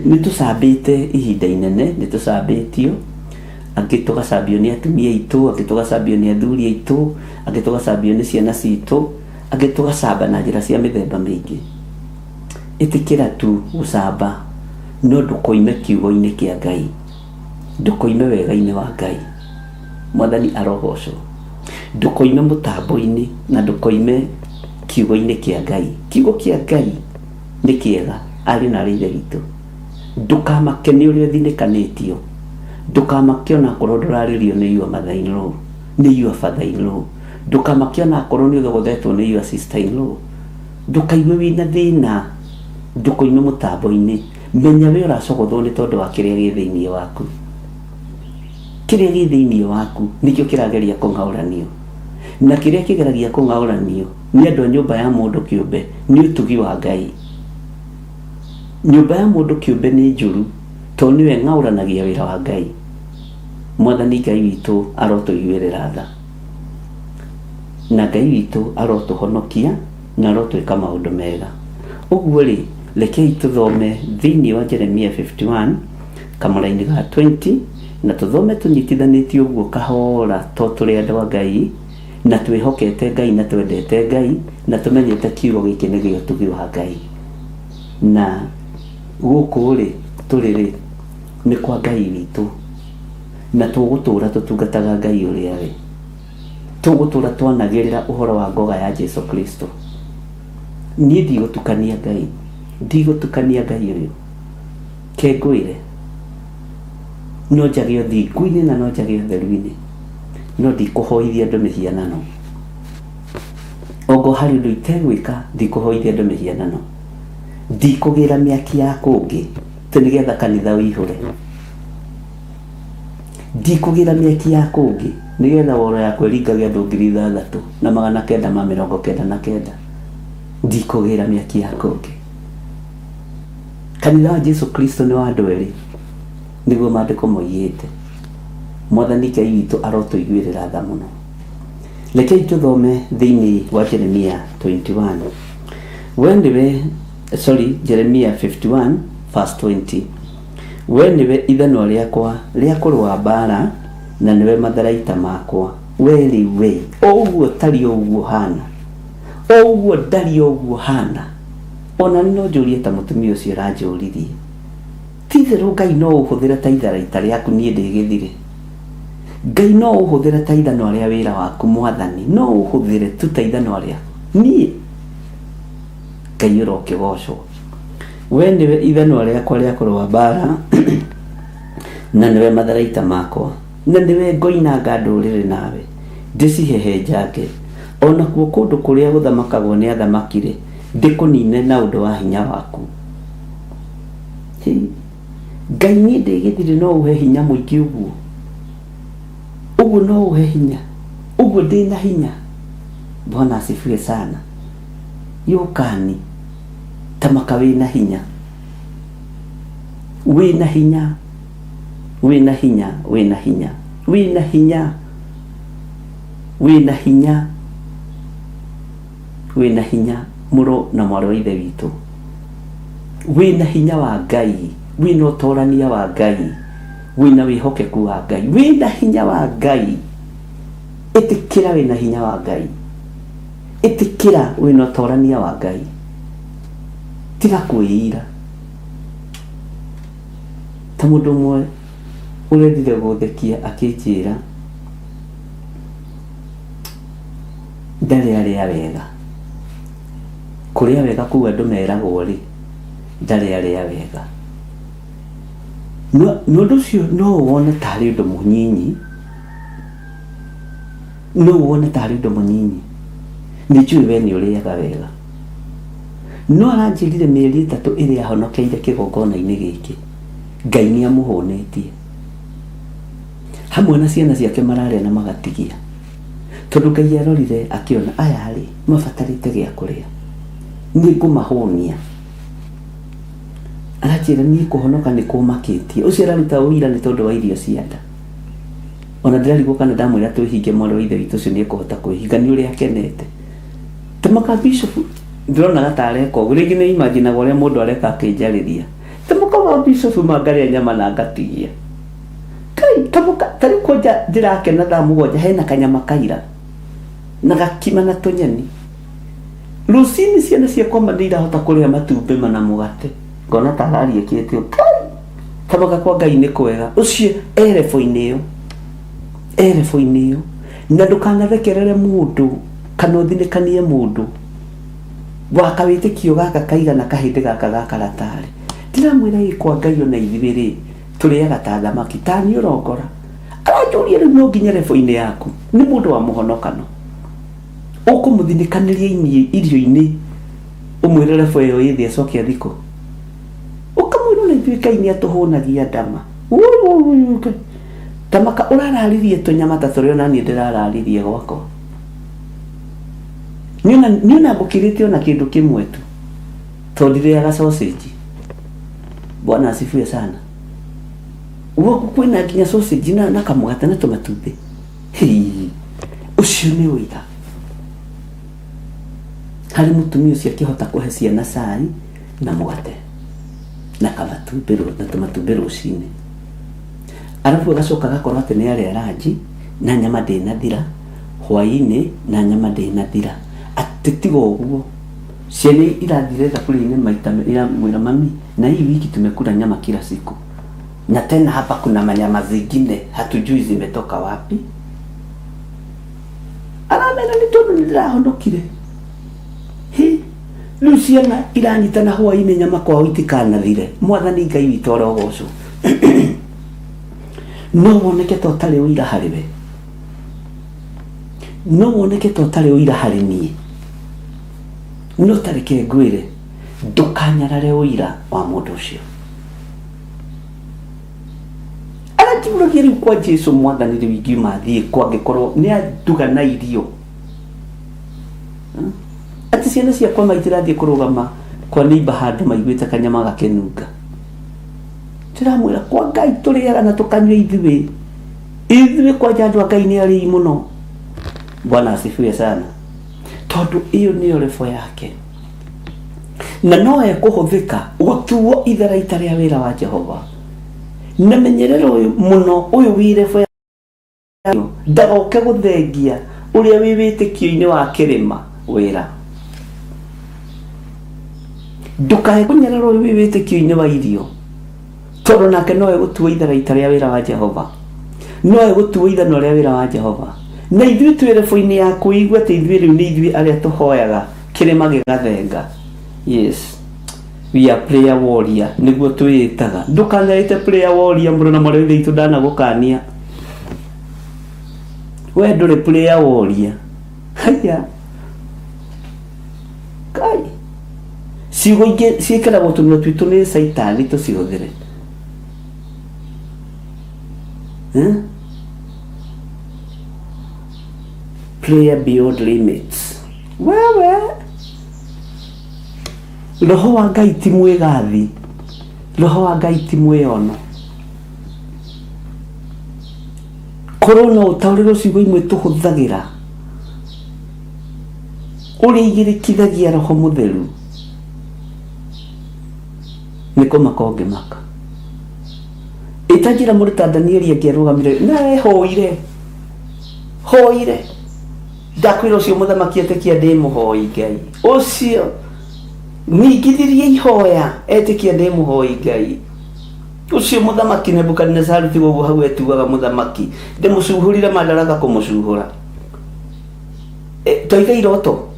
Nĩ tũcambĩte ihinda inene, nĩ tũcambĩtio, angĩ tũgacambio nĩ atumia aitũ, angĩ tũgacambio nĩ athuri aitũ, angĩ tũgacambio nĩ ciana citũ, angĩ tũgacamba na njĩra cia mĩthemba mĩingĩ. Ĩtĩkĩra tu gũcamba, no ndũkoime kiugo-inĩ kĩa Ngai. Ndũkoime wega-inĩ wa Ngai. Mwathani arogocwo. Ndũkoime mũtambo-inĩ na ndũkoime kiugo-inĩ kĩa Ngai. Kiugo kĩa Ngai nĩ kĩega, ariũ na aarĩ a Ithe witũ. Ndũkamake nĩ ũrĩa ũthinĩkanĩtio. Ndũkamake ona akorwo ndũrarĩrio nĩ your mother in law, nĩ your father in law. Ndũkamake ona akorwo nĩ ũthogothetwo nĩ your sister in law. Ndũkaigue wĩna thĩna, ndũkoime mũtambo-inĩ. Menya we ũracogothwo nĩ tondũ wa kĩrĩa gĩ thĩinĩ waku. Kĩrĩa gĩ thĩinĩ waku nĩkĩo kĩrageria kũng'aũranio. Na kĩrĩa kĩgeragia kũng'aũranio nĩ andũ a nyũmba ya mũndũ kĩũmbe nĩ ũtugi wa Ngai. Nyũmba ya mũndũ kĩũmbe nĩ njũru tondũ nĩyo ĩng'aũranagia wĩra wa Ngai. Mwathani Ngai witũ arotũiguĩrĩra tha. Na Ngai witũ arotũhonokia na arotwĩka maũndũ mega. Ũguo rĩ, rekei tũthome thĩinĩ wa Jeremia 51 kamũraini ga 20 na tũthome tũnyitithanĩtie ũguo kahora to tũrĩ andũ a Ngai na twĩhokete Ngai na twendete Ngai na tũmenyete kiugo gĩkĩ nĩ gĩa ũtugi wa Ngai. Na gũkũ rĩ tũrĩ rĩ nĩ kwa Ngai witũ na tũgũtũra tũtungataga Ngai ũrĩa we. Tũgũtũra twanagĩrĩra ũhoro wa ngoga ya Jesu Kristo. Niĩ ndigũtukania Ngai, ndigũtukania Ngai ũyũ. Ke ngwĩre, no njage ũthingu-inĩ na no njage ũtheru-inĩ, no ndikũhoithia andũ mĩhianano. Ongo harĩ ũndũ itegwĩka, ndikũhoithia andũ mĩhianano. Ndikũgĩra mĩaki ya kũngĩ, atĩ nĩgetha kanitha ũihũre. Ndikũgĩra mĩaki ya kũngĩ nĩgetha woro yakwa ĩringage andũ 6999. Ndikũgĩra mĩaki ya kũngĩ. Kanitha wa Jesu Kristo nĩ wa andũ erĩ, nĩguo maandĩko moigĩte. Mwathani Ngai witũ arotũiguĩrĩra tha mũno. Rekei tũthome thĩinĩ wa Jeremia 21. We nĩwe, sorry, Jeremia 51 verse 20. We nĩwe ithanwa rĩakwa rĩa kũrũa mbaara, na nĩwe matharaita makwa. We rĩu we, o ũguo tariĩ o ũguo hana, o ũguo ndariĩ o ũguo hana. Ona niĩ no njũrie ta mũtumia ũcio ũranjũririe. Ti itherũ Ngai no ũhũthĩre ta itharaita rĩaku niĩ ndĩ gĩthirĩ. Ngai no ũhũthĩre ta ithanwa rĩa wĩra waku Mwathani, no ũhũthĩre tu ta ithanwa rĩaku niĩ. Ngai ũrokĩgocwo. We nĩwe ithanwa rĩakwa rĩa kũrũa mbaara, na nĩwe matharaita makwa, na nĩwe ngoinanga ndũrĩrĩ nawe, ndĩcihehenjange, o nakuo kũndũ kũrĩa gũthamakagwo nĩ athamaki-rĩ, ndĩkũnine na ũndũ wa hinya waku. Hĩ, Ngai niĩ ndĩ gĩthirĩ no ũhe hinya mũingĩ ũguo? Ũguo no ũhe hinya? Ũguo ndĩ na hinya? Bwana asifiwe sana. Yũkani, tamaka wĩna hinya. Wĩna hinya, wĩna hinya, wĩna hinya, wĩna hinya, wĩna hinya, wĩna hinya, mũrũ na mwarĩ wa Ithe witũ. Wĩna hinya wa Ngai, wĩna ũtorania wa Ngai, wĩna wĩhokeku wa Ngai, wĩna hinya wa Ngai. Ĩtĩkĩra wĩna hinya wa Ngai. Ĩtĩkĩra wĩna ũtorania wa Ngai. Tiga kwĩira. Ta mũndũ ũmwe ũrendire gũthekia akĩnjĩra ndarĩ arĩa wega. Kũrĩa wega kũu andũ meragwo rĩ, ndarĩ arĩa wega. Na ũndũ ũcio no wone tarĩ ũndũ mũnyinyi, no wone tarĩ ũndũ mũnyinyi. Nĩ njũĩ we nĩ ũrĩaga wega. No aranjĩrire mĩeri ĩtatũ ĩrĩa ahonokeire kĩgongona-inĩ gĩkĩ, Ngai nĩ amũhũnĩtie. Hamwe na ciana ciake mararĩa na magatigia. Tondũ Ngai arorire akĩona aya rĩ, mabatarĩte gĩa kũrĩa. Nĩ ngũmahũnia. Aranjĩra niĩ kũhonoka nĩ kũmakĩtie. Ũcio araruta ũira nĩ tondũ wa irio cia nda. Ona ndĩrarigwo kana ndamwĩra twĩhinge mwarĩ wa ithe witũ ũcio nĩ ekũhota kwĩhinga nĩ ũrĩa akenete. Tamaka bishop ndĩronaga ta areka ũguo rĩngĩ nĩ imaginaga ũrĩa mũndũ areka akĩnjarĩria. Tamaka wa bishop ma ngarĩa nyama na ngatigia. Kai tamaka ta rĩu kwanja ndĩrakena thaa mũgwanja hena kanyama kaira na gakima na tũnyeni. Rũcinĩ ciana ciakwa ma nĩ irahota kũrĩa matumbĩ mana mũgate. Ngona ta arariĩkĩte ũũ. Kai tamaka kwa Ngai nĩ kwega. Ũcio e level-inĩ ĩyo. E level-inĩ ĩyo. Na ndũkanathekerere mũndũ kana ũthinĩkanie mũndũ wa kawĩtĩkio gaka kaigana kahĩndĩ gaka ga karatarĩ. Ndiramwĩra ĩ kwa Ngai ona ithuĩ rĩ tũrĩaga ta thamaki ta niĩ ũrongora. Aranjũria rĩu no nginye level-inĩ yaku. Nĩ mũndũ wa mũhonokano. Ũkũmũthinĩkanĩria irio-inĩ ũmwĩre level ĩyo ĩ thĩ acoke athikwo. Ũkamwĩra ona ithuĩ Ngai nĩ atũhũnagia ndama. Tamaka ũrararirie tũnyama ta tũrĩa ona niĩ ndĩrararirie gwakwa. Niĩ ona ngũkĩrĩte ona kĩndũ kĩmwe tu. Tondũ ndirĩaga sausage. Bwana asifiwe sana. Gwaku kwĩna nginya sausage na, na kamũgate na tũmatumbĩ. Hii, ũcio nĩ ũira. Harĩ mũtumia ũcio akĩhota kũhe ciana cai na mũgate na kamatumbĩ na tũmatumbĩ rũcinĩ. Arabu agacoka agakorwo atĩ nĩ arĩa ranji na nyama ndĩnathira, hwaĩ-inĩ na nyama ndĩnathira. Atĩ tiga ũguo, ciana irathire thaburia-inĩ maita iramwĩra mami, na hii wiki tumekula nyama kila siku. Na tena hapa kuna manyama zingine hatujui zimetoka wapi. Aramera nĩ tondũ nĩ ndĩrahonokire. Hi, rĩu ciana iranyitana hwaĩ-inĩ nyama kwao itikanathire. Mwathani Ngai witũ arogocwo. No woneke ta ũtarĩ ũira harĩ we. No woneke ta ũtarĩ ũira harĩ niĩ. No ta reke ngwĩre, ndũkanyarare ũira wa mũndũ ũcio. Anjũragia rĩu kwa Jesu mwathani rĩu ingiuma thiĩ kwa angĩkorwo nĩ anduga na irio. Atĩ ciana ciakwa ma itirathiĩ kũrũgama kwa neighbor handũ maiguĩte kanyama gakĩnunga. Ndĩramwĩra kwa Ngai tũrĩaga na tũkanyua ithuĩ. Ithuĩ kwanja andũ a Ngai nĩ arĩi mũno. Bwana asifiwe sana. Tondũ ĩyo nĩyo rebo yake. Na no ekũhũthĩka gũtuo itharaita rĩa wĩra wa Jehova. Na menyerera ũyũ mũno ũyũ wĩ rebo ndagoke gũthengia ũrĩa wĩ wĩtĩkio-inĩ wa kĩrĩma wĩra ndũkae kũnyarara ũyũ wĩ wĩtĩkio-inĩ wa irio tondũ nake no egũtuo itharaita rĩa wĩra wa Jehova no egũtuo ithanwa rĩa wĩra wa Jehova na ithuĩ twĩ rebo-inĩ ya kwĩigua atĩ ithuĩ rĩu nĩ ithuĩ arĩa tũhoyaga kĩrĩma gĩgathenga yes we are prayer warrior nĩguo twĩĩtaga ndũkaneĩte prayer warrior mũrũ na mwarĩ wa ithe witũ ndanagũkania we ndũrĩ prayer warrior haya kai ciugo ingĩ ciĩkĩragwo tũnua twitũ nĩ caitani tũcihũthĩre Eh? prayer beyond limits wewe roho wa ngai ti mwĩgathi roho wa ngai ti mwĩono korwo no ũtaũrĩrwo ciugo imwe tũhũthagĩra ũrĩa igĩrĩkithagia roho mũtheru nĩ kũmaka ũngĩmaka ĩta njĩra mũndũ ta danieli angĩarũgamire na ehoire hoire ndakwĩra ũcio mũthamaki etĩkia ndĩ mũhoi ngai ũcio ningithirie ihoya etĩkia ndĩ mũhoi ngai ũcio mũthamaki nebukadinezaru tiga ũguo hau etuaga mũthamaki ndĩmũcuhũrire madaraka kũmũcuhũra E, twaiga iroto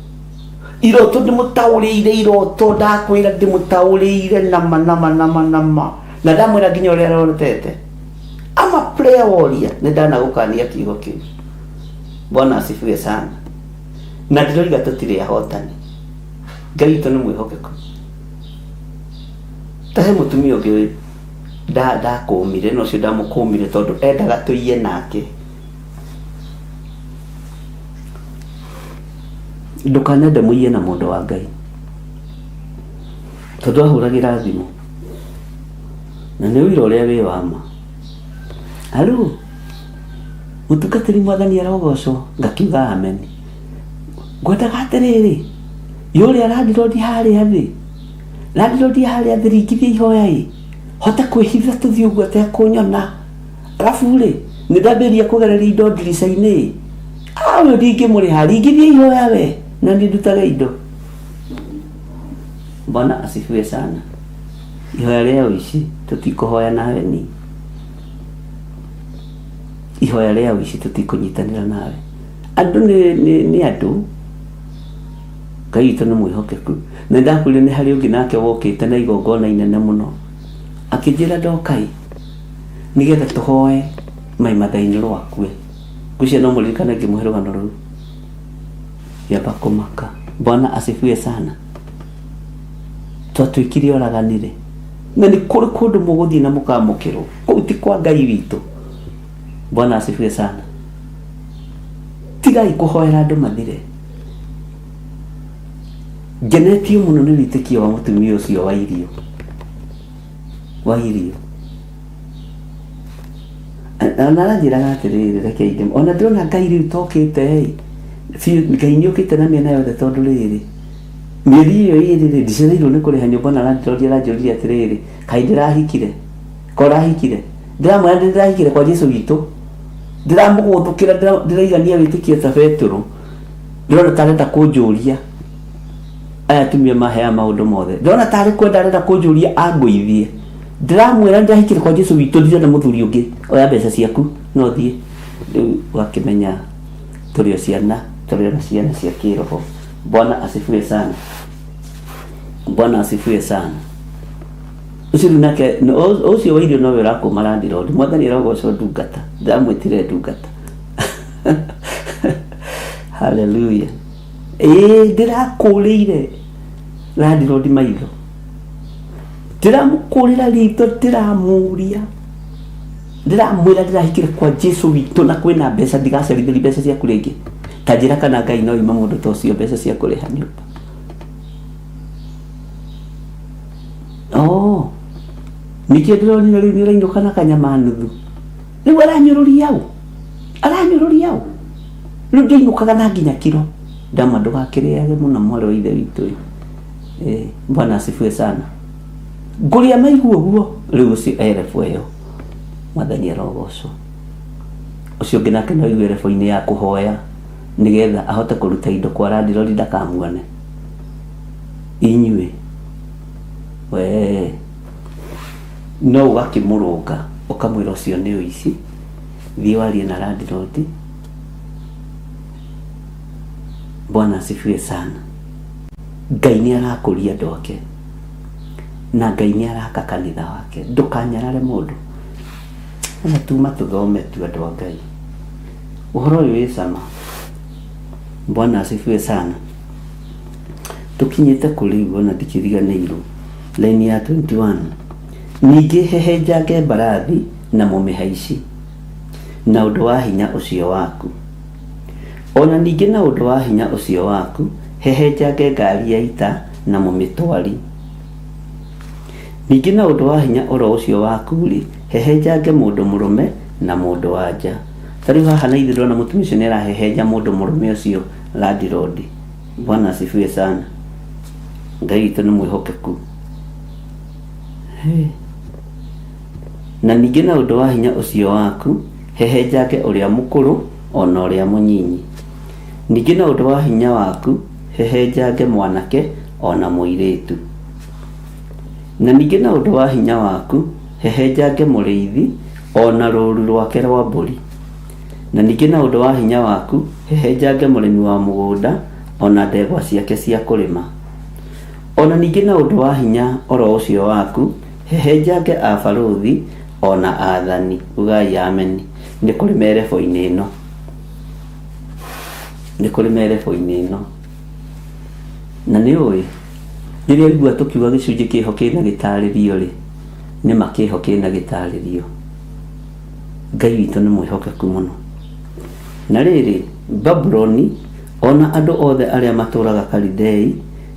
iroto ndĩmũtaũrĩire iroto ndakwĩra ndĩmũtaũrĩire nama nama nama nama na ndamwĩra nginya ũrĩa arorotete ama prayer warrior nĩ ndanagũkania kiugo kĩu bwana asifiwe sana na ndĩroiga tũtirĩ ahotani ngai witũ nĩ mwĩhokeku ta he mũtumia ũngĩ ndakũmire na ũcio ndamũkũmire tondũ endaga tũiye nake ndũkanende mũiye na mũndũ wa ngai tondũ ahũragĩra thimũ na nĩ ũira ũrĩa wĩ wa ma alo mũtungatĩri mwathani arogocwo ngakiuga amen ngwendaga atĩrĩrĩ yũrĩa landlord harĩa thĩ landlord harĩa thĩ ringithia ihoya ĩ hote kwĩhitha tũthiĩ ũguo atekũnyona arabu rĩ nĩ ndambĩrĩria kũgereria indo ndirica-inĩ ĩ ah ũyũ ndingĩmũrĩha ringithia ihoya we na niĩ ndutage indo bwana asifiwe sana ihoya rĩa ũici tũtikũhoya nawe ni ihoya rĩa ũici tũtikũnyitanĩra nawe andũ nĩ nĩ nĩ andũ ngai witũ nĩ mwĩhokeku na ndakwĩrire nĩ harĩ ũngĩ nake wokĩte na igongona inene mũno akĩnjĩra ndokai nĩgetha tũhoe mai mathainĩ rwakue ngwĩciria no mũririkane ngĩmũhe rũgano rũu ngĩamba kũmaka bwana asifiwe sana twatuĩkire oraganire na nĩ kũrĩ kũndũ mũgũthiĩ na mũkamũkĩrwo kũu ti kwa ngai witũ bwana asifiwe sana tigai kũhoera andũ mathire ngenetio mũno nĩ wĩtĩkio wa mũtumia ũcio wa irio wa irio ona aranjĩraga atĩrĩrĩ reke inde ona ndĩrona ngai rĩu tokĩte ĩ biũ ngai nĩ ũkĩte na mĩena yothe tondũ rĩrĩ mĩeri ĩyo ĩrĩ rĩ ndicereirwo nĩ kũrĩha nyũmba na landlord aranjũririe atĩrĩrĩ kaĩ ndĩrahikire ko ũrahikire ndĩramwĩra ndĩ ndĩrahikire kwa Jesu witũ ndĩramũgũthũkĩra ndĩraigania wĩtĩkio ta Petero ndĩrona ta arenda kũnjũria aya atumia maheaga maũndũ mothe ndĩrona tarĩ kwenda arenda kũnjũria angũithie ndĩramwĩra ndĩrahikire kwa Jesu witũ ndirenda mũthuri ũngĩ oya mbeca ciaku no thiĩ rĩu ũgakĩmenya tũrĩ o ciana tũrĩ o na ciana cia kĩroho bwana asifiwe sana bwana asifiwe sana ũcio rĩu nake ũcio wa irio nowe ũrakũma landlord mwathani arogocwo ndungata ndamwĩtire ndungata haleluya ĩĩ ndĩrakũrĩire landlord maitho ndĩramũkũrĩra ritho ndĩramũria Ndĩramwĩra ndĩrahikire kwa Jesu witũ na kwĩna mbeca ndigacerithĩria mbeca ciaku rĩngĩ. Ta njĩra kana Ngai no ima mũndũ ta ũcio mbeca cia kũrĩha nyũmba. Oh, nĩkĩo ndĩronire rĩu nĩũrainũka na kanyama nuthu. Rĩu aranyũrũria ũ? Aranyũrũria ũ? Rĩu ndĩinũkaga na nginya kiro. Ndama ndũgakĩrĩage mũno mwarĩ wa ithe witũ ĩ. Eh, Bwana asifiwe sana. Ngũrĩa maigua ũguo rĩu ũcio erebu ĩyo. Mwathani arogocwo. Ũcio ũngĩ nake no aigue erebu-inĩ ya kũhoya nĩgetha ahote kũruta indo kwa landirori ndakamuone. Inyuĩ wee no ũgakĩmũrũnga ũkamwĩra ũcio nĩ ũici, thiĩ warie na landlord. Bwana asifiwe sana. Ngai nĩ arakũria andũ ake na Ngai nĩ araka kanitha wake. Ndũkanyarare mũndũ. Na tuma tũthome tu andũ a Ngai. Ũhoro ũyũ wĩ cama. Bwana asifiwe sana. Tũkinyĩte kũ rĩu ona ndikĩriganĩirwo. Line ya 21. Ningĩ hehenjange mbarathi na mũmĩhaici na ũndũ wa hinya ũcio waku. O na ningĩ na ũndũ wa hinya ũcio waku, hehenjange ngari ya ita na mũmĩtwari. Ningĩ na ũndũ wa hinya o ro ũcio waku-rĩ, hehenjange mũndũ mũrũme na mũndũ-wa-nja. Ta rĩu haha na ithuĩ ndĩrona mũtumia ũcio nĩ arahehenja mũndũ mũrũme ũcio landlord. Bwana asifiwe sana. Ngai witũ nĩ mwĩhokeku. Hey. Na ningĩ na ũndũ wa hinya ũcio waku, hehenjange ũrĩa mũkũrũ o na ũrĩa mũnyinyi. Ningĩ na ũndũ wa hinya waku, hehenjange mwanake o na mũirĩtu. Na ningĩ na ũndũ wa hinya waku, hehenjange mũrĩithi o na rũũru rwake rwa mbũri. Na ningĩ na ũndũ wa hinya waku, hehenjange mũrĩmi wa mũgũnda o na ndegwa ciake cia kũrĩma. O na ningĩ na ũndũ wa hinya o ro ũcio waku, hehenjange abarũthi o na aathani. Ugai ameni. Nĩ kũrĩ merebo-inĩ ĩno. Nĩ kũrĩ merebo-inĩ ĩno. Na nĩ ũĩ, rĩrĩa ũigua tũkiuga gĩcunjĩ kĩho kĩna gĩtarĩrio rĩ, nĩ ma kĩho kĩna gĩtarĩrio. Ngai witũ nĩ mwĩhokeku mũno. Na rĩrĩ, Babuloni, o na andũ othe arĩa matũũraga Kalidei,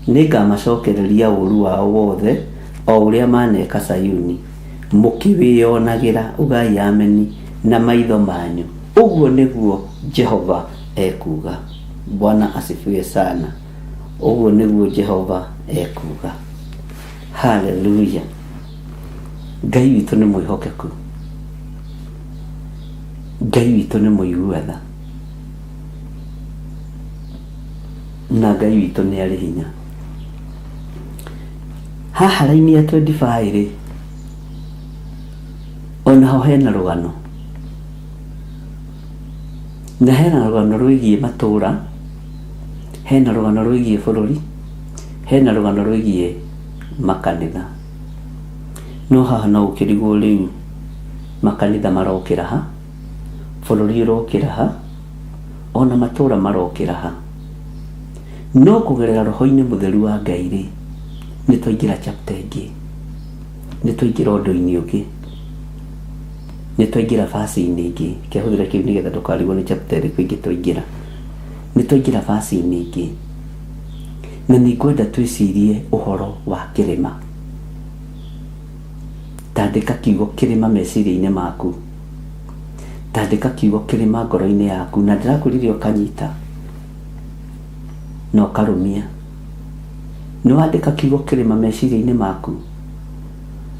nĩngamacokereria ũũru wao wothe, o ũrĩa maaneka Sayuni, mũkĩwĩonagĩra, ugai ameni, na maitho manyu, ũguo nĩguo Jehova ekuuga. Bwana asifiwe sana. Ũguo nĩguo Jehova ekuuga. Haleluya. Ngai witũ nĩ mwĩhokeku. Ngai witũ nĩ mũigua tha. Na Ngai witũ nĩ arĩ hinya. Haha raini ya 25 rĩ, onaho hena rũgano. Na hena rũgano rwĩgiĩ matũra, hena rũgano rwĩgiĩ bũrũri, hena rũgano rwĩgiĩ makanitha. No haha no ũkĩrigwo rĩu makanitha marokĩra ha, bũrũri ũrokĩra ha, ona matũra marokĩra ha. No kũgerera roho-inĩ mũtheru wa Ngai rĩ, nĩ twaingĩra chapter ĩngĩ, nĩ twaingĩra ũndũ-inĩ ũngĩ, nĩ twaingĩra verse-inĩ ĩngĩ. Reke hũthĩre kĩu nĩgetha ndũkarigwo nĩ chapter ĩrĩkũ ĩngĩ twaingĩra. Nĩ twaingĩra verse-inĩ ĩngĩ, na nĩ ngwenda twĩcirie ũhoro wa kĩrĩma. Tandĩka kiugo kĩrĩma meciria-inĩ maku. Tandĩka kiugo kĩrĩma ngoro-inĩ yaku, na ndĩrakwĩrire ũkanyita na ũkarũmia. Nĩ wandĩka kiugo kĩrĩma meciria-inĩ maku?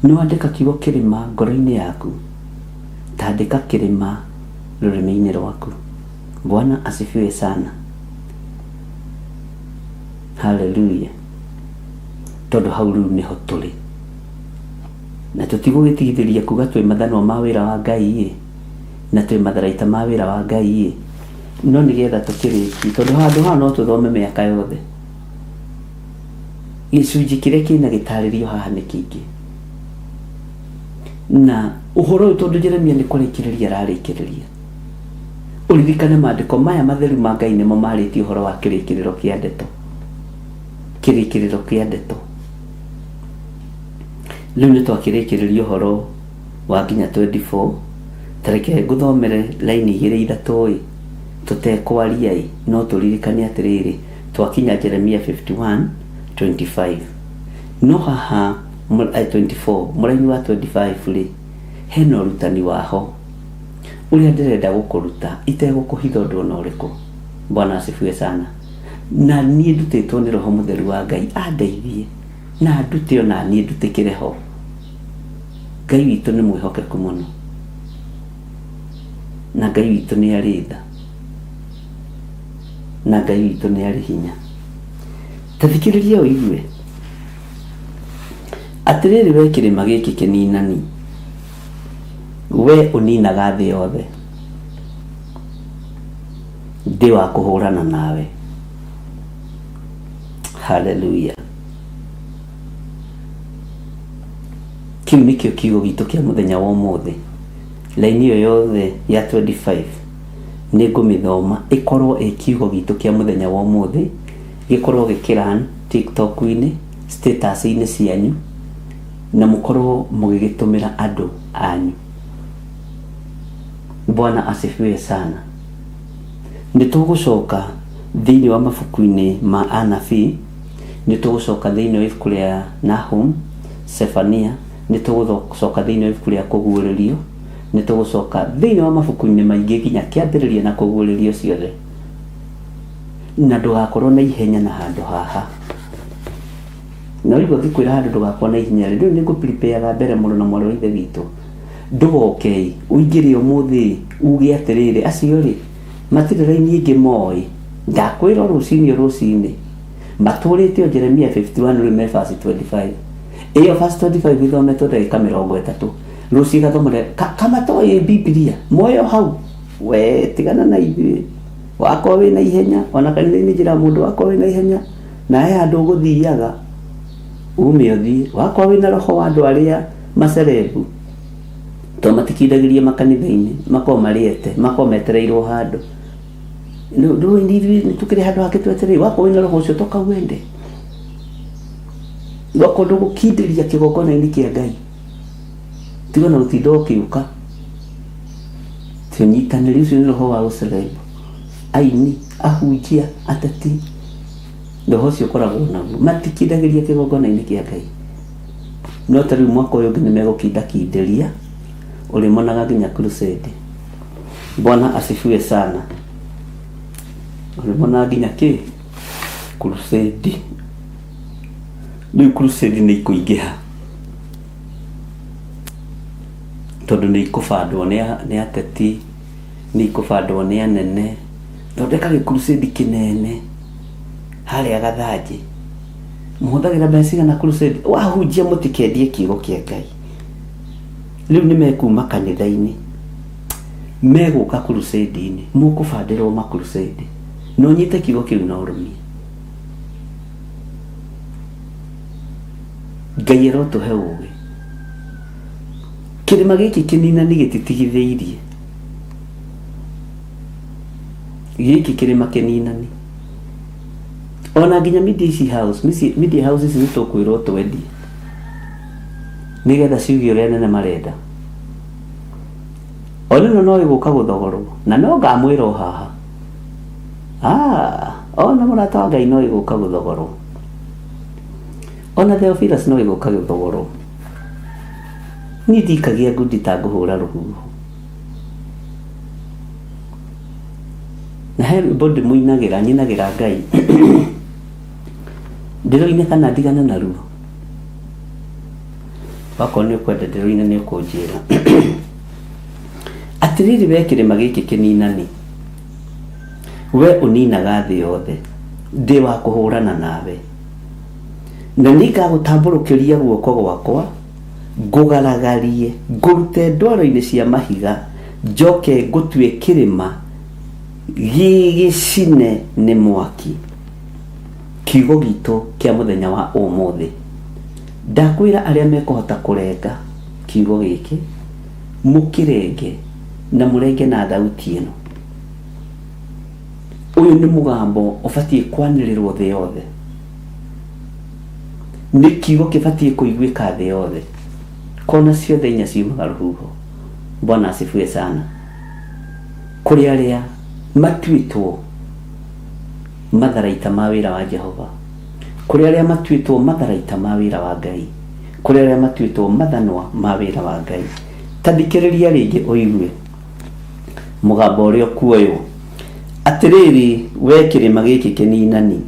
Nĩ wandĩka kiugo kĩrĩma ngoro-inĩ yaku? Tandĩka kĩrĩma rũrĩmĩ-inĩ rwaku. Bwana asifiwe sana. Haleluya. Tondũ hau rĩu nĩho tũrĩ. Na tũtigũgĩtigithĩria kuga twĩ mathanwa ma wĩra wa Ngai ĩ, na twĩ matharaita ma wĩra wa Ngai ĩ, no nĩgetha tũkĩrĩkie, tondũ handũ haha no tũthome mĩaka yothe. Gĩcunjĩ kĩrĩa kĩna gĩtarĩrio haha nĩ kĩingĩ. Na ũhoro ũyũ tondũ Jeremia nĩ kũrĩkĩrĩria ararĩkĩrĩria. Ũririkane maandĩko maya matheru ma Ngai nĩmo marĩtie ũhoro wa kĩrĩkĩrĩro kĩa ndeto. Kĩrĩkĩrĩro kĩa ndeto. Rĩu nĩ twakĩrĩkĩrĩria ũhoro wa nginya 24. Ta reke ngũthomere raini igĩrĩ ithatũ ĩ, tũtekwaria ĩ, no tũririkane atĩrĩrĩ, twakinya Jeremia 51 25. No haha 24, mũraini wa 25 rĩ, hena ũrutani waho ũrĩa ndĩrenda gũkũruta itegũkũhitha ũndũ ona ũrĩkũ. Bwana asifiwe sana. Na niĩ ndutĩtwo nĩ Roho Mũtheru wa Ngai andeithie na ndute ona niĩ ndutĩkĩre ho. Ngai witũ nĩ mwĩhokeku mũno na Ngai witũ nĩ arĩ tha na Ngai witũ nĩ arĩ hinya. Ta thikĩrĩria ũigue atĩrĩrĩ, we kĩrĩma gĩkĩ kĩninani, we ũninaga thĩ yothe, ndĩ wa kũhũrana nawe. Haleluya. Kĩu nĩkĩo kiugo gitũ kĩa mũthenya wa ũmũthĩ. Raini ĩyo yothe ya 25 nĩ ngũmĩthoma ĩkorwo ĩ kiugo gitũ kĩa mũthenya wa ũmũthĩ, gĩkorwo gĩkĩran TikTok-inĩ, status-inĩ cianyu, na mũkorwo mũgĩgĩtũmĩra andũ anyu. Bwana asifiwe sana. Nĩ tũgũcoka thĩinĩ wa mabuku-inĩ ma anabii, nĩ tũgũcoka thĩinĩ wa ibuku rĩa Nahum, Sefania, nĩ tũgũcoka thĩinĩ wa ibuku rĩa Kũguũrĩrio, nĩ tũgũcoka thĩinĩ wa mabuku-inĩ maingĩ nginya kĩambĩrĩria na Kũguũrĩrio ciothe. Na ndũgakorwo na ihenya na handũ haha. Na ũigua ngĩkwĩra handũ ndũgakorwo na ihenya rĩ, rĩu nĩ ngũ-prepare mbere mũrũ na mwarĩ wa Ithe witũ. Ndũgoke ĩ, ũingĩre ũmũthĩ uge atĩrĩrĩ, acio rĩ, matirĩ raini ĩngĩ moĩ. Ndakwĩra o rũcinĩ o rũcinĩ. Matũrĩte o Jeremia 51 rĩu me verse 25. Ĩyo verse 25 ĩthometwo ndagĩka 30. Rũciũ ĩgathomwo kama toĩ Bibilia, moĩ o hau. We tigana na ithuĩ. Wakorwo wĩna ihenya, ona kanitha-inĩ njĩraga mũndũ wakorwo wĩna ihenya, na he handũ ũgũthiaga, ume ũthiĩ. Wakorwo wĩna roho wa andũ arĩa macerebu, tondũ matikindagĩria makanitha-inĩ, makoragwo marĩete, makoragwo metereirwo handũ. Ndũĩ ithuĩ nĩ tũkĩrĩ handũ hangĩ twetereire, wakorwo wĩna roho ũcio toka uende. Wakorwo ndũgũkindĩria kĩgongona-inĩ kĩa Ngai, tiga na gũtinda ũgĩũka. Ti ũnyitanĩri, ũcio nĩ roho wa ũcerebu. Aini, ahunjia, ateti, roho ũcio ũkoragwo naguo. Matikindagĩria kĩgongona-inĩ kĩa Ngai. No ta rĩu mwaka ũyũ ũngĩ nĩ megũkindakindĩria, ũrĩmonaga nginya crusade. Bwana asifiwe sana. Ũrĩmonaga nginya kĩ? Crusade. Rĩu crusade nĩ ikũingĩha tondũ nĩ ikũbandwo nĩ ateti, nĩ ikũbandwo nĩ anene. Thondeka gĩ crusade kĩnene harĩa Gathanjĩ. Mũhũthagĩra mbeca cigana crusade? Wahunjia mũtikendie kiugo kĩa Ngai. Rĩu nĩ mekuma kanitha-inĩ megũka crusade-inĩ, mũkũbandĩrwo ma crusade. Na ũnyite kiugo kĩu na ũrũmie. Ngai arotũhe ũgĩ. Kĩrĩma gĩkĩ kĩninani gĩtitigithĩirie. Gĩkĩ kĩrĩma kĩninani. Ona nginya media ici house, media house ici nĩ tũkwĩrwo twendie. Nĩgetha ciuge ũrĩa nene marenda. Ona ĩno no ĩgũka gũthogorwo na no ngamwĩra o haha. Ah, ona mũrata wa Ngai no ĩgũka gũthogorwo. Ona Theophilus no ĩgũka gũthogorwo. Niĩ ndikagia ngundi ta ngũhũra rũhuho. Na he rwĩmbo ndĩmũinagĩra, nyinagĩra Ngai. Ndĩroine kana ndigane naruo? Wakorwo nĩ ũkwenda ndĩroine nĩ ũkũnjĩra. Atĩrĩrĩ we kĩrĩma gĩkĩ kĩninani, we ũninaga thĩ yothe, ndĩ wa kũhũrana nawe. Na nĩngagũtambũrũkĩria guoko gwakwa, ngũgaragarie, ngũrute ndwaro-inĩ cia mahiga, njoke ngũtue kĩrĩma gĩgĩcine nĩ mwaki. Kiugo gitũ kĩa mũthenya wa ũmũthĩ. Ndakwĩra arĩa mekũhota kũrenga kiugo gĩkĩ, mũkĩrenge na mũrenge na thauti ĩno. Ũyũ nĩ mũgambo ũbatiĩ kwanĩrĩrwo thĩ yothe. Nĩ kiugo kĩbatiĩ kũiguĩka thĩ yothe. Kona ciothe inya ciumaga rũhuho. Bwana asifiwe sana. Kũrĩ arĩa matuĩtwo matharaita ma wĩra wa Jehova, kũrĩ arĩa matuĩtwo matharaita ma wĩra wa Ngai, kũrĩ arĩa matuĩtwo mathanwa ma wĩra wa Ngai. Ta thikĩrĩria rĩngĩ ũigue mũgambo ũrĩa ũkuoywo. Atĩrĩrĩ, wee kĩrĩma gĩkĩ kĩninani,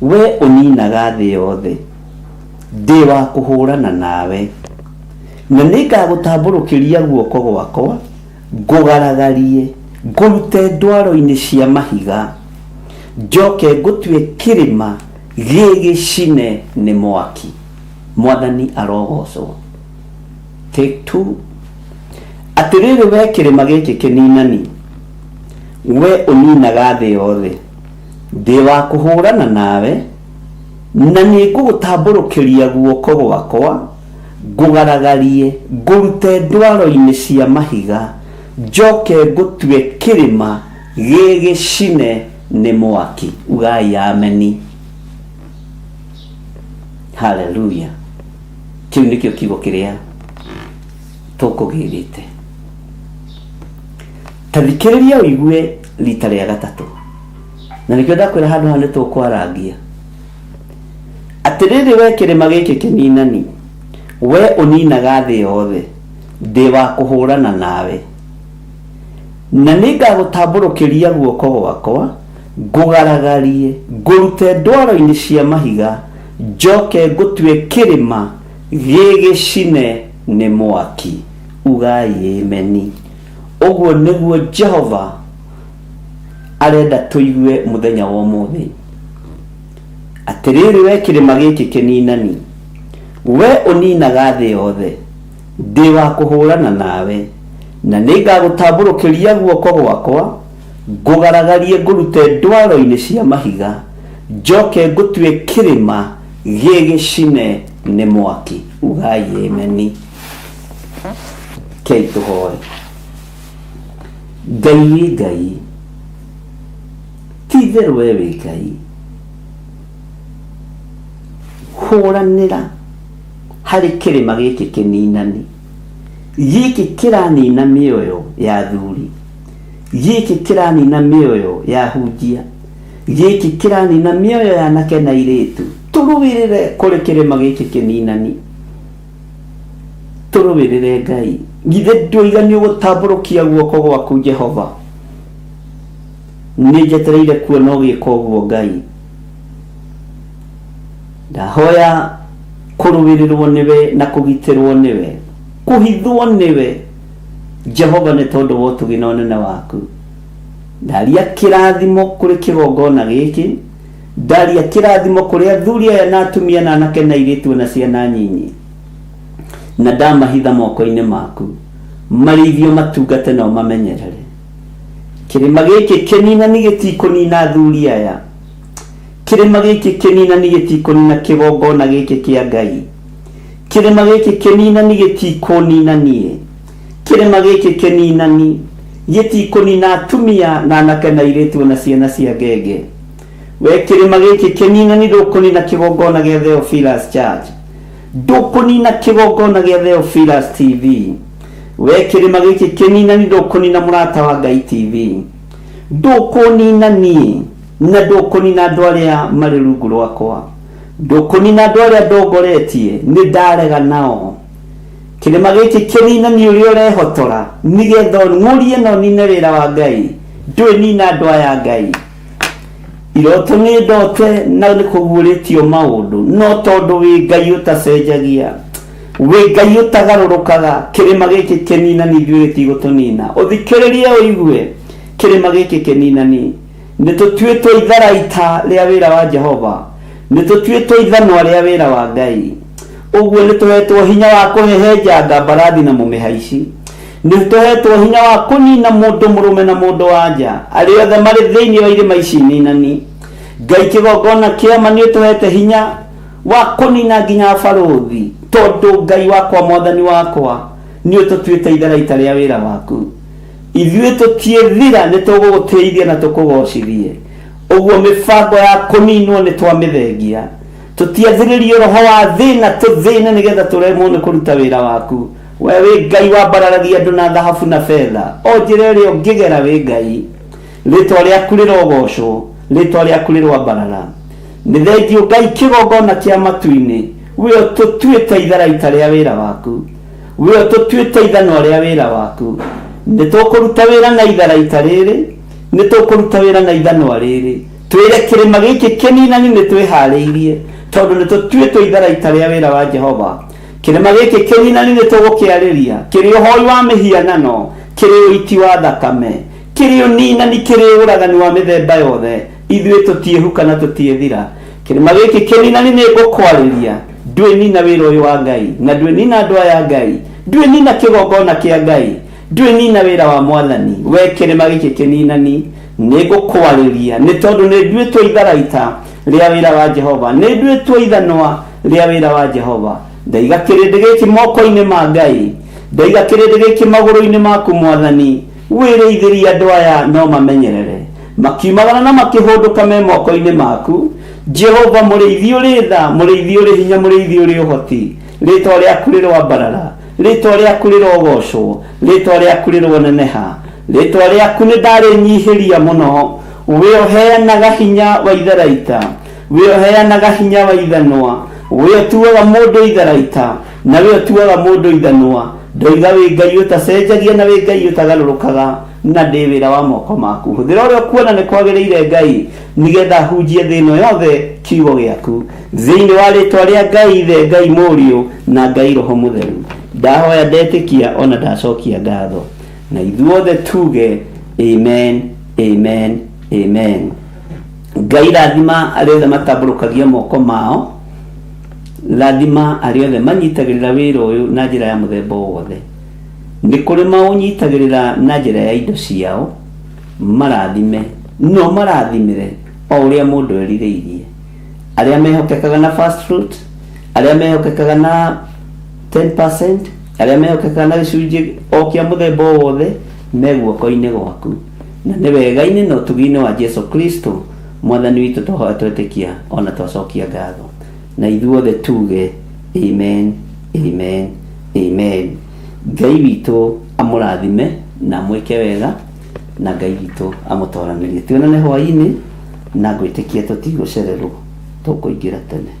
wee ũninaga thĩ yothe, ndĩ wa kũhũrana nawe, na nĩngagũtambũrũkĩria guoko gwakwa, ngũgaragarie, ngũrute ndwaro-inĩ cia mahiga, njoke ngũtue kĩrĩma gĩgĩcine nĩ mwaki. Mwathani arogocwo. Take two. Atĩrĩrĩ we kĩrĩma gĩkĩ kĩninani, we ũninaga thĩ yothe, ndĩ wa kũhũrana nawe, na nĩngũgũtambũrũkĩria guoko gwakwa, ngũgaragarie, ngũrute ndwaro-inĩ cia mahiga, njoke ngũtue kĩrĩma gĩgĩcine nĩ mwaki. Ugai ameni. Haleluya. Kĩu nĩkĩo kiugo kĩrĩa tũkũgĩrĩte. Ta thikĩrĩria ũigue rita rĩa gatatũ. Na nĩkĩo ndakwĩra handũ haha nĩ tũkwarangia. Atĩrĩrĩ we kĩrĩma gĩkĩ kĩninani, we ũninaga thĩ yothe, ndĩ wa kũhũrana nawe. Na nĩngagũtambũrũkĩria guoko gwakwa, ngũgaragarie, ngũrute ndwaro-inĩ cia mahiga, njoke ngũtue kĩrĩma gĩgĩcine nĩ mwaki. Ugai ameni. Ũguo nĩguo Jehova arenda tũigue mũthenya wa ũmũthĩ. Atĩrĩrĩ we kĩrĩma gĩkĩ kĩninani, we ũninaga thĩ yothe, ndĩ wa kũhũrana nawe, na nĩngagũtambũrũkĩria guoko gwakwa, ngũgaragarie ngũrute ndwaro-inĩ cia mahiga, njoke ngũtue kĩrĩma gĩgĩcine nĩ mwaki. Ugai ameni. Kei tũhoe. Ngai wĩ Ngai, ti itherũ we wĩ Ngai, hũranĩra harĩ kĩrĩma gĩkĩ kĩninani, gĩkĩ kĩranina mĩoyo ya athuri, gĩkĩ kĩranina mĩoyo ya hunjia, gĩkĩ kĩranina mĩoyo ya anake na airĩtu, tũrũĩrĩre kũrĩ kĩrĩma gĩkĩ kĩninani. Tũrũĩrĩre Ngai. Githĩ ndũiga nĩ ũgũtambũrũkia guoko gwaku Jehova? Nĩ njetereire kuona ũgĩka ũguo Ngai. Ndahoya kũrũĩrĩrwo nĩwe na kũgitĩrwo nĩwe, kũhithwo nĩwe Jehova, nĩ tondũ wa ũtugi na ũnene waku. Ndaria kĩrathimo kũrĩ kĩgongona gĩkĩ. Ndaria kĩrathimo kũrĩ athuri aya na atumia na anake na airĩtu na ciana nyinyi, na ndamahitha moko-inĩ maku, marĩithio matungate na ũmamenyerere. Kĩrĩma gĩkĩ kĩninani gĩtikũnina athuri aya. Kĩrĩma gĩkĩ kĩninani gĩtikũnina kĩgongona gĩkĩ kĩa Ngai. Kĩrĩma gĩkĩ kĩninani gĩtikũnina niĩ. Kĩrĩma gĩkĩ kĩninani gĩtikũnina atumia na anake na airĩtu na ciana cia ngenge. We kĩrĩma gĩkĩ kĩninani ndũkũnina kĩgongona gĩa Theophilus Church. Ndũkũnina kĩgongona gĩa Theophilus TV. We kĩrĩma gĩkĩ kĩninani ndũkũnina Mũrata wa Ngai TV. Ndũkũnina niĩ na ndũkũnina andũ arĩa marĩ rungu rwakwa. Ndũkũnina andũ arĩa ndongoretie, nĩ ndarega nao. Kĩrĩma gĩkĩ kĩninani ũrĩa ũrehotora nĩgetha ũng'ũrie na ũnine wĩra wa Ngai. Ndũĩ nina andũ aya Ngai. Iroto nĩ ndote na nĩ kũguũrĩtio maũndũ, no tondũ wĩ Ngai ũtacenjagia, wĩ Ngai ũtagarũrũkaga, kĩrĩma gĩkĩ kĩninani ithuĩ gĩtigũtũnina. Ũthikĩrĩrie ũigue, kĩrĩma gĩkĩ kĩninani. Nĩ tũtuĩtwo itharaita rĩa wĩra wa Jehova, nĩ tũtuĩtwo ithanwa rĩa wĩra wa Ngai. Ũguo nĩ tũhetwo hinya wa kũhehenjanga mbarathi na mũmĩhaici. Nĩ tũhetwo hinya wa kũnina mũndũ mũrũme na mũndũ wa nja, arĩa othe marĩ thĩinĩ wa irĩma ici ninani. Ngai kĩgongona kĩa ma nĩ ũtũhete hinya wa kũnina nginya barũthi, tondũ Ngai wakwa mwathani wakwa nĩ ũtũtuĩte itharaita rĩa wĩra waku. Ithuĩ tũtiĩthira nĩ tũgũgũtĩithia na tũkũgocithie. Ũguo mĩbango ya kũninwo nĩ twamĩthengia. Tũtiathĩrĩrio roho wa thĩna tũthĩne nĩgetha tũremwo nĩ kũruta wĩra waku. We wĩ Ngai wambararagia andũ na thahabu na betha, o njĩra ĩrĩa ũngĩgera wĩ Ngai. Rĩtwa rĩaku rĩrogocwo, rĩtwa rĩaku rĩroambarara. Nĩ thengiũ Ngai kĩgongona kĩa matu-inĩ, we ũtũtuĩte itharaita rĩa wĩra waku. We ũtũtuĩte ithanwa rĩa wĩra waku. Nĩ tũkũruta wĩra na itharaita rĩrĩ, nĩ tũkũruta wĩra na ithanwa rĩrĩ. Twĩre kĩrĩma gĩkĩ kĩninani nĩ twĩharĩirie, tondũ nĩ tũtuĩtwo itharaita rĩa wĩra wa Jehova. Kĩrĩma gĩkĩ kĩninani nĩ tũgũkĩarĩria, kĩrĩ ũhoi wa mĩhianano, kĩrĩ ũiti wa thakame, kĩrĩ ũninani, kĩrĩ ũragani wa mĩthemba yothe, ithuĩ tũtiĩhuka na tũtiĩthira. Kĩrĩma gĩkĩ kĩninani nĩ ngũkwarĩria, ndwĩnina wĩra ũyũ wa Ngai, na ndwĩnina andũ aya a Ngai, ndwĩnina kĩgongona kĩa Ngai, ndwĩnina wĩra wa Mwathani. We kĩrĩma gĩkĩ kĩninani, nĩ ngũkwarĩria, nĩ tondũ nĩ nduĩtwo itharaita rĩa wĩra wa Jehova, nĩ nduĩtwo ithanwa rĩa wĩra wa Jehova. Ndaiga kĩrĩndĩ gĩkĩ moko-inĩ ma Ngai, ndaiga kĩrĩndĩ gĩkĩ magũrũ-inĩ maku Mwathani, wĩrĩithĩrie andũ aya no mamenyerere. Makiumagara na makĩhũndũka me moko-inĩ maku. Jehova mũrĩithi ũrĩ tha, mũrĩithi ũrĩ hinya, mũrĩithi ũrĩ ũhoti, rĩtwa rĩaku rĩroambarara, rĩtwa rĩaku rĩrogocwo, rĩtwa rĩaku rĩroneneha, rĩtwa rĩaku nĩ ndarĩnyihĩria mũno. We ũheanaga hinya wa itharaita, we ũheanaga hinya wa ithanwa, we ũtuaga mũndũ itharaita, na we ũtuaga mũndũ ithanwa. Ndoiga wĩ Ngai ũtacenjagia na wĩ Ngai ũtagarũrũkaga, na ndĩ wĩra wa moko maku. Hũthĩra ũrĩa ũkuona nĩ kwagĩrĩire Ngai, nĩgetha hunjie thĩ ĩno yothe kiugo gĩaku. Thĩinĩ wa rĩtwa rĩa Ngai Ithe, Ngai Mũriũ, na Ngai Roho Mũtheru, ndahoya ndetĩkia ona ndacokia ngatho. Na ithuothe tuge amen, amen, amen. Ngai rathima arĩa othe matambũrũkagia moko mao, rathima arĩa othe manyitagĩrĩra wĩra ũyũ na njĩra ya mũthemba o wothe. Nĩ kũrĩ maũnyitagĩrĩra na njĩra ya indo ciao, marathime, no marathimĩre o ũrĩa mũndũ erirĩirie. Arĩa mehokekaga na first fruit, arĩa mehokekaga na 10%, arĩa mehokekaga na gĩcunjĩ o kĩa mũthemba o wothe, me guoko-inĩ gwaku. Na nĩ wega-inĩ na ũtugi-inĩ wa Jesu Kristo Mwathani witũ twahoya twetĩkia ona twacokia ngatho. Na ithuothe tuge amen, amen, amen. Ngai witũ amũrathime na amwĩke wega, na Ngai witũ amũtoranĩrie. Tuonane hwaĩ-inĩ na ngwĩtĩkia tũtigũcererwo, tũkũingĩra tene.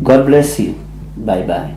God bless you. Bye bye.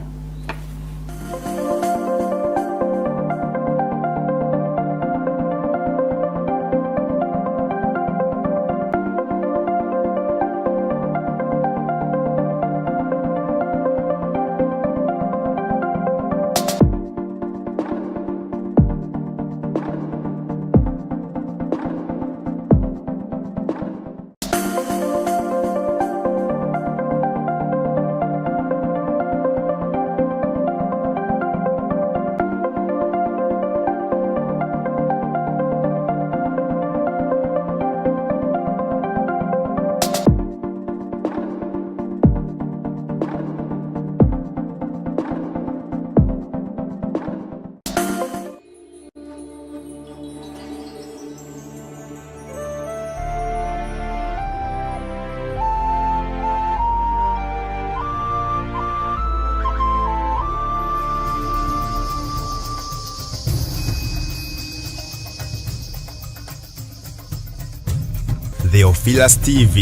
Theophilus TV,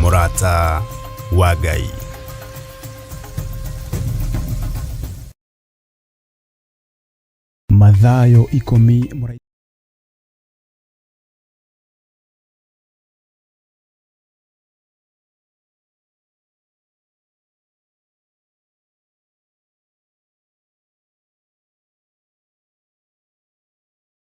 mũrata wa Ngai. Mathayo ikũmi mũraini.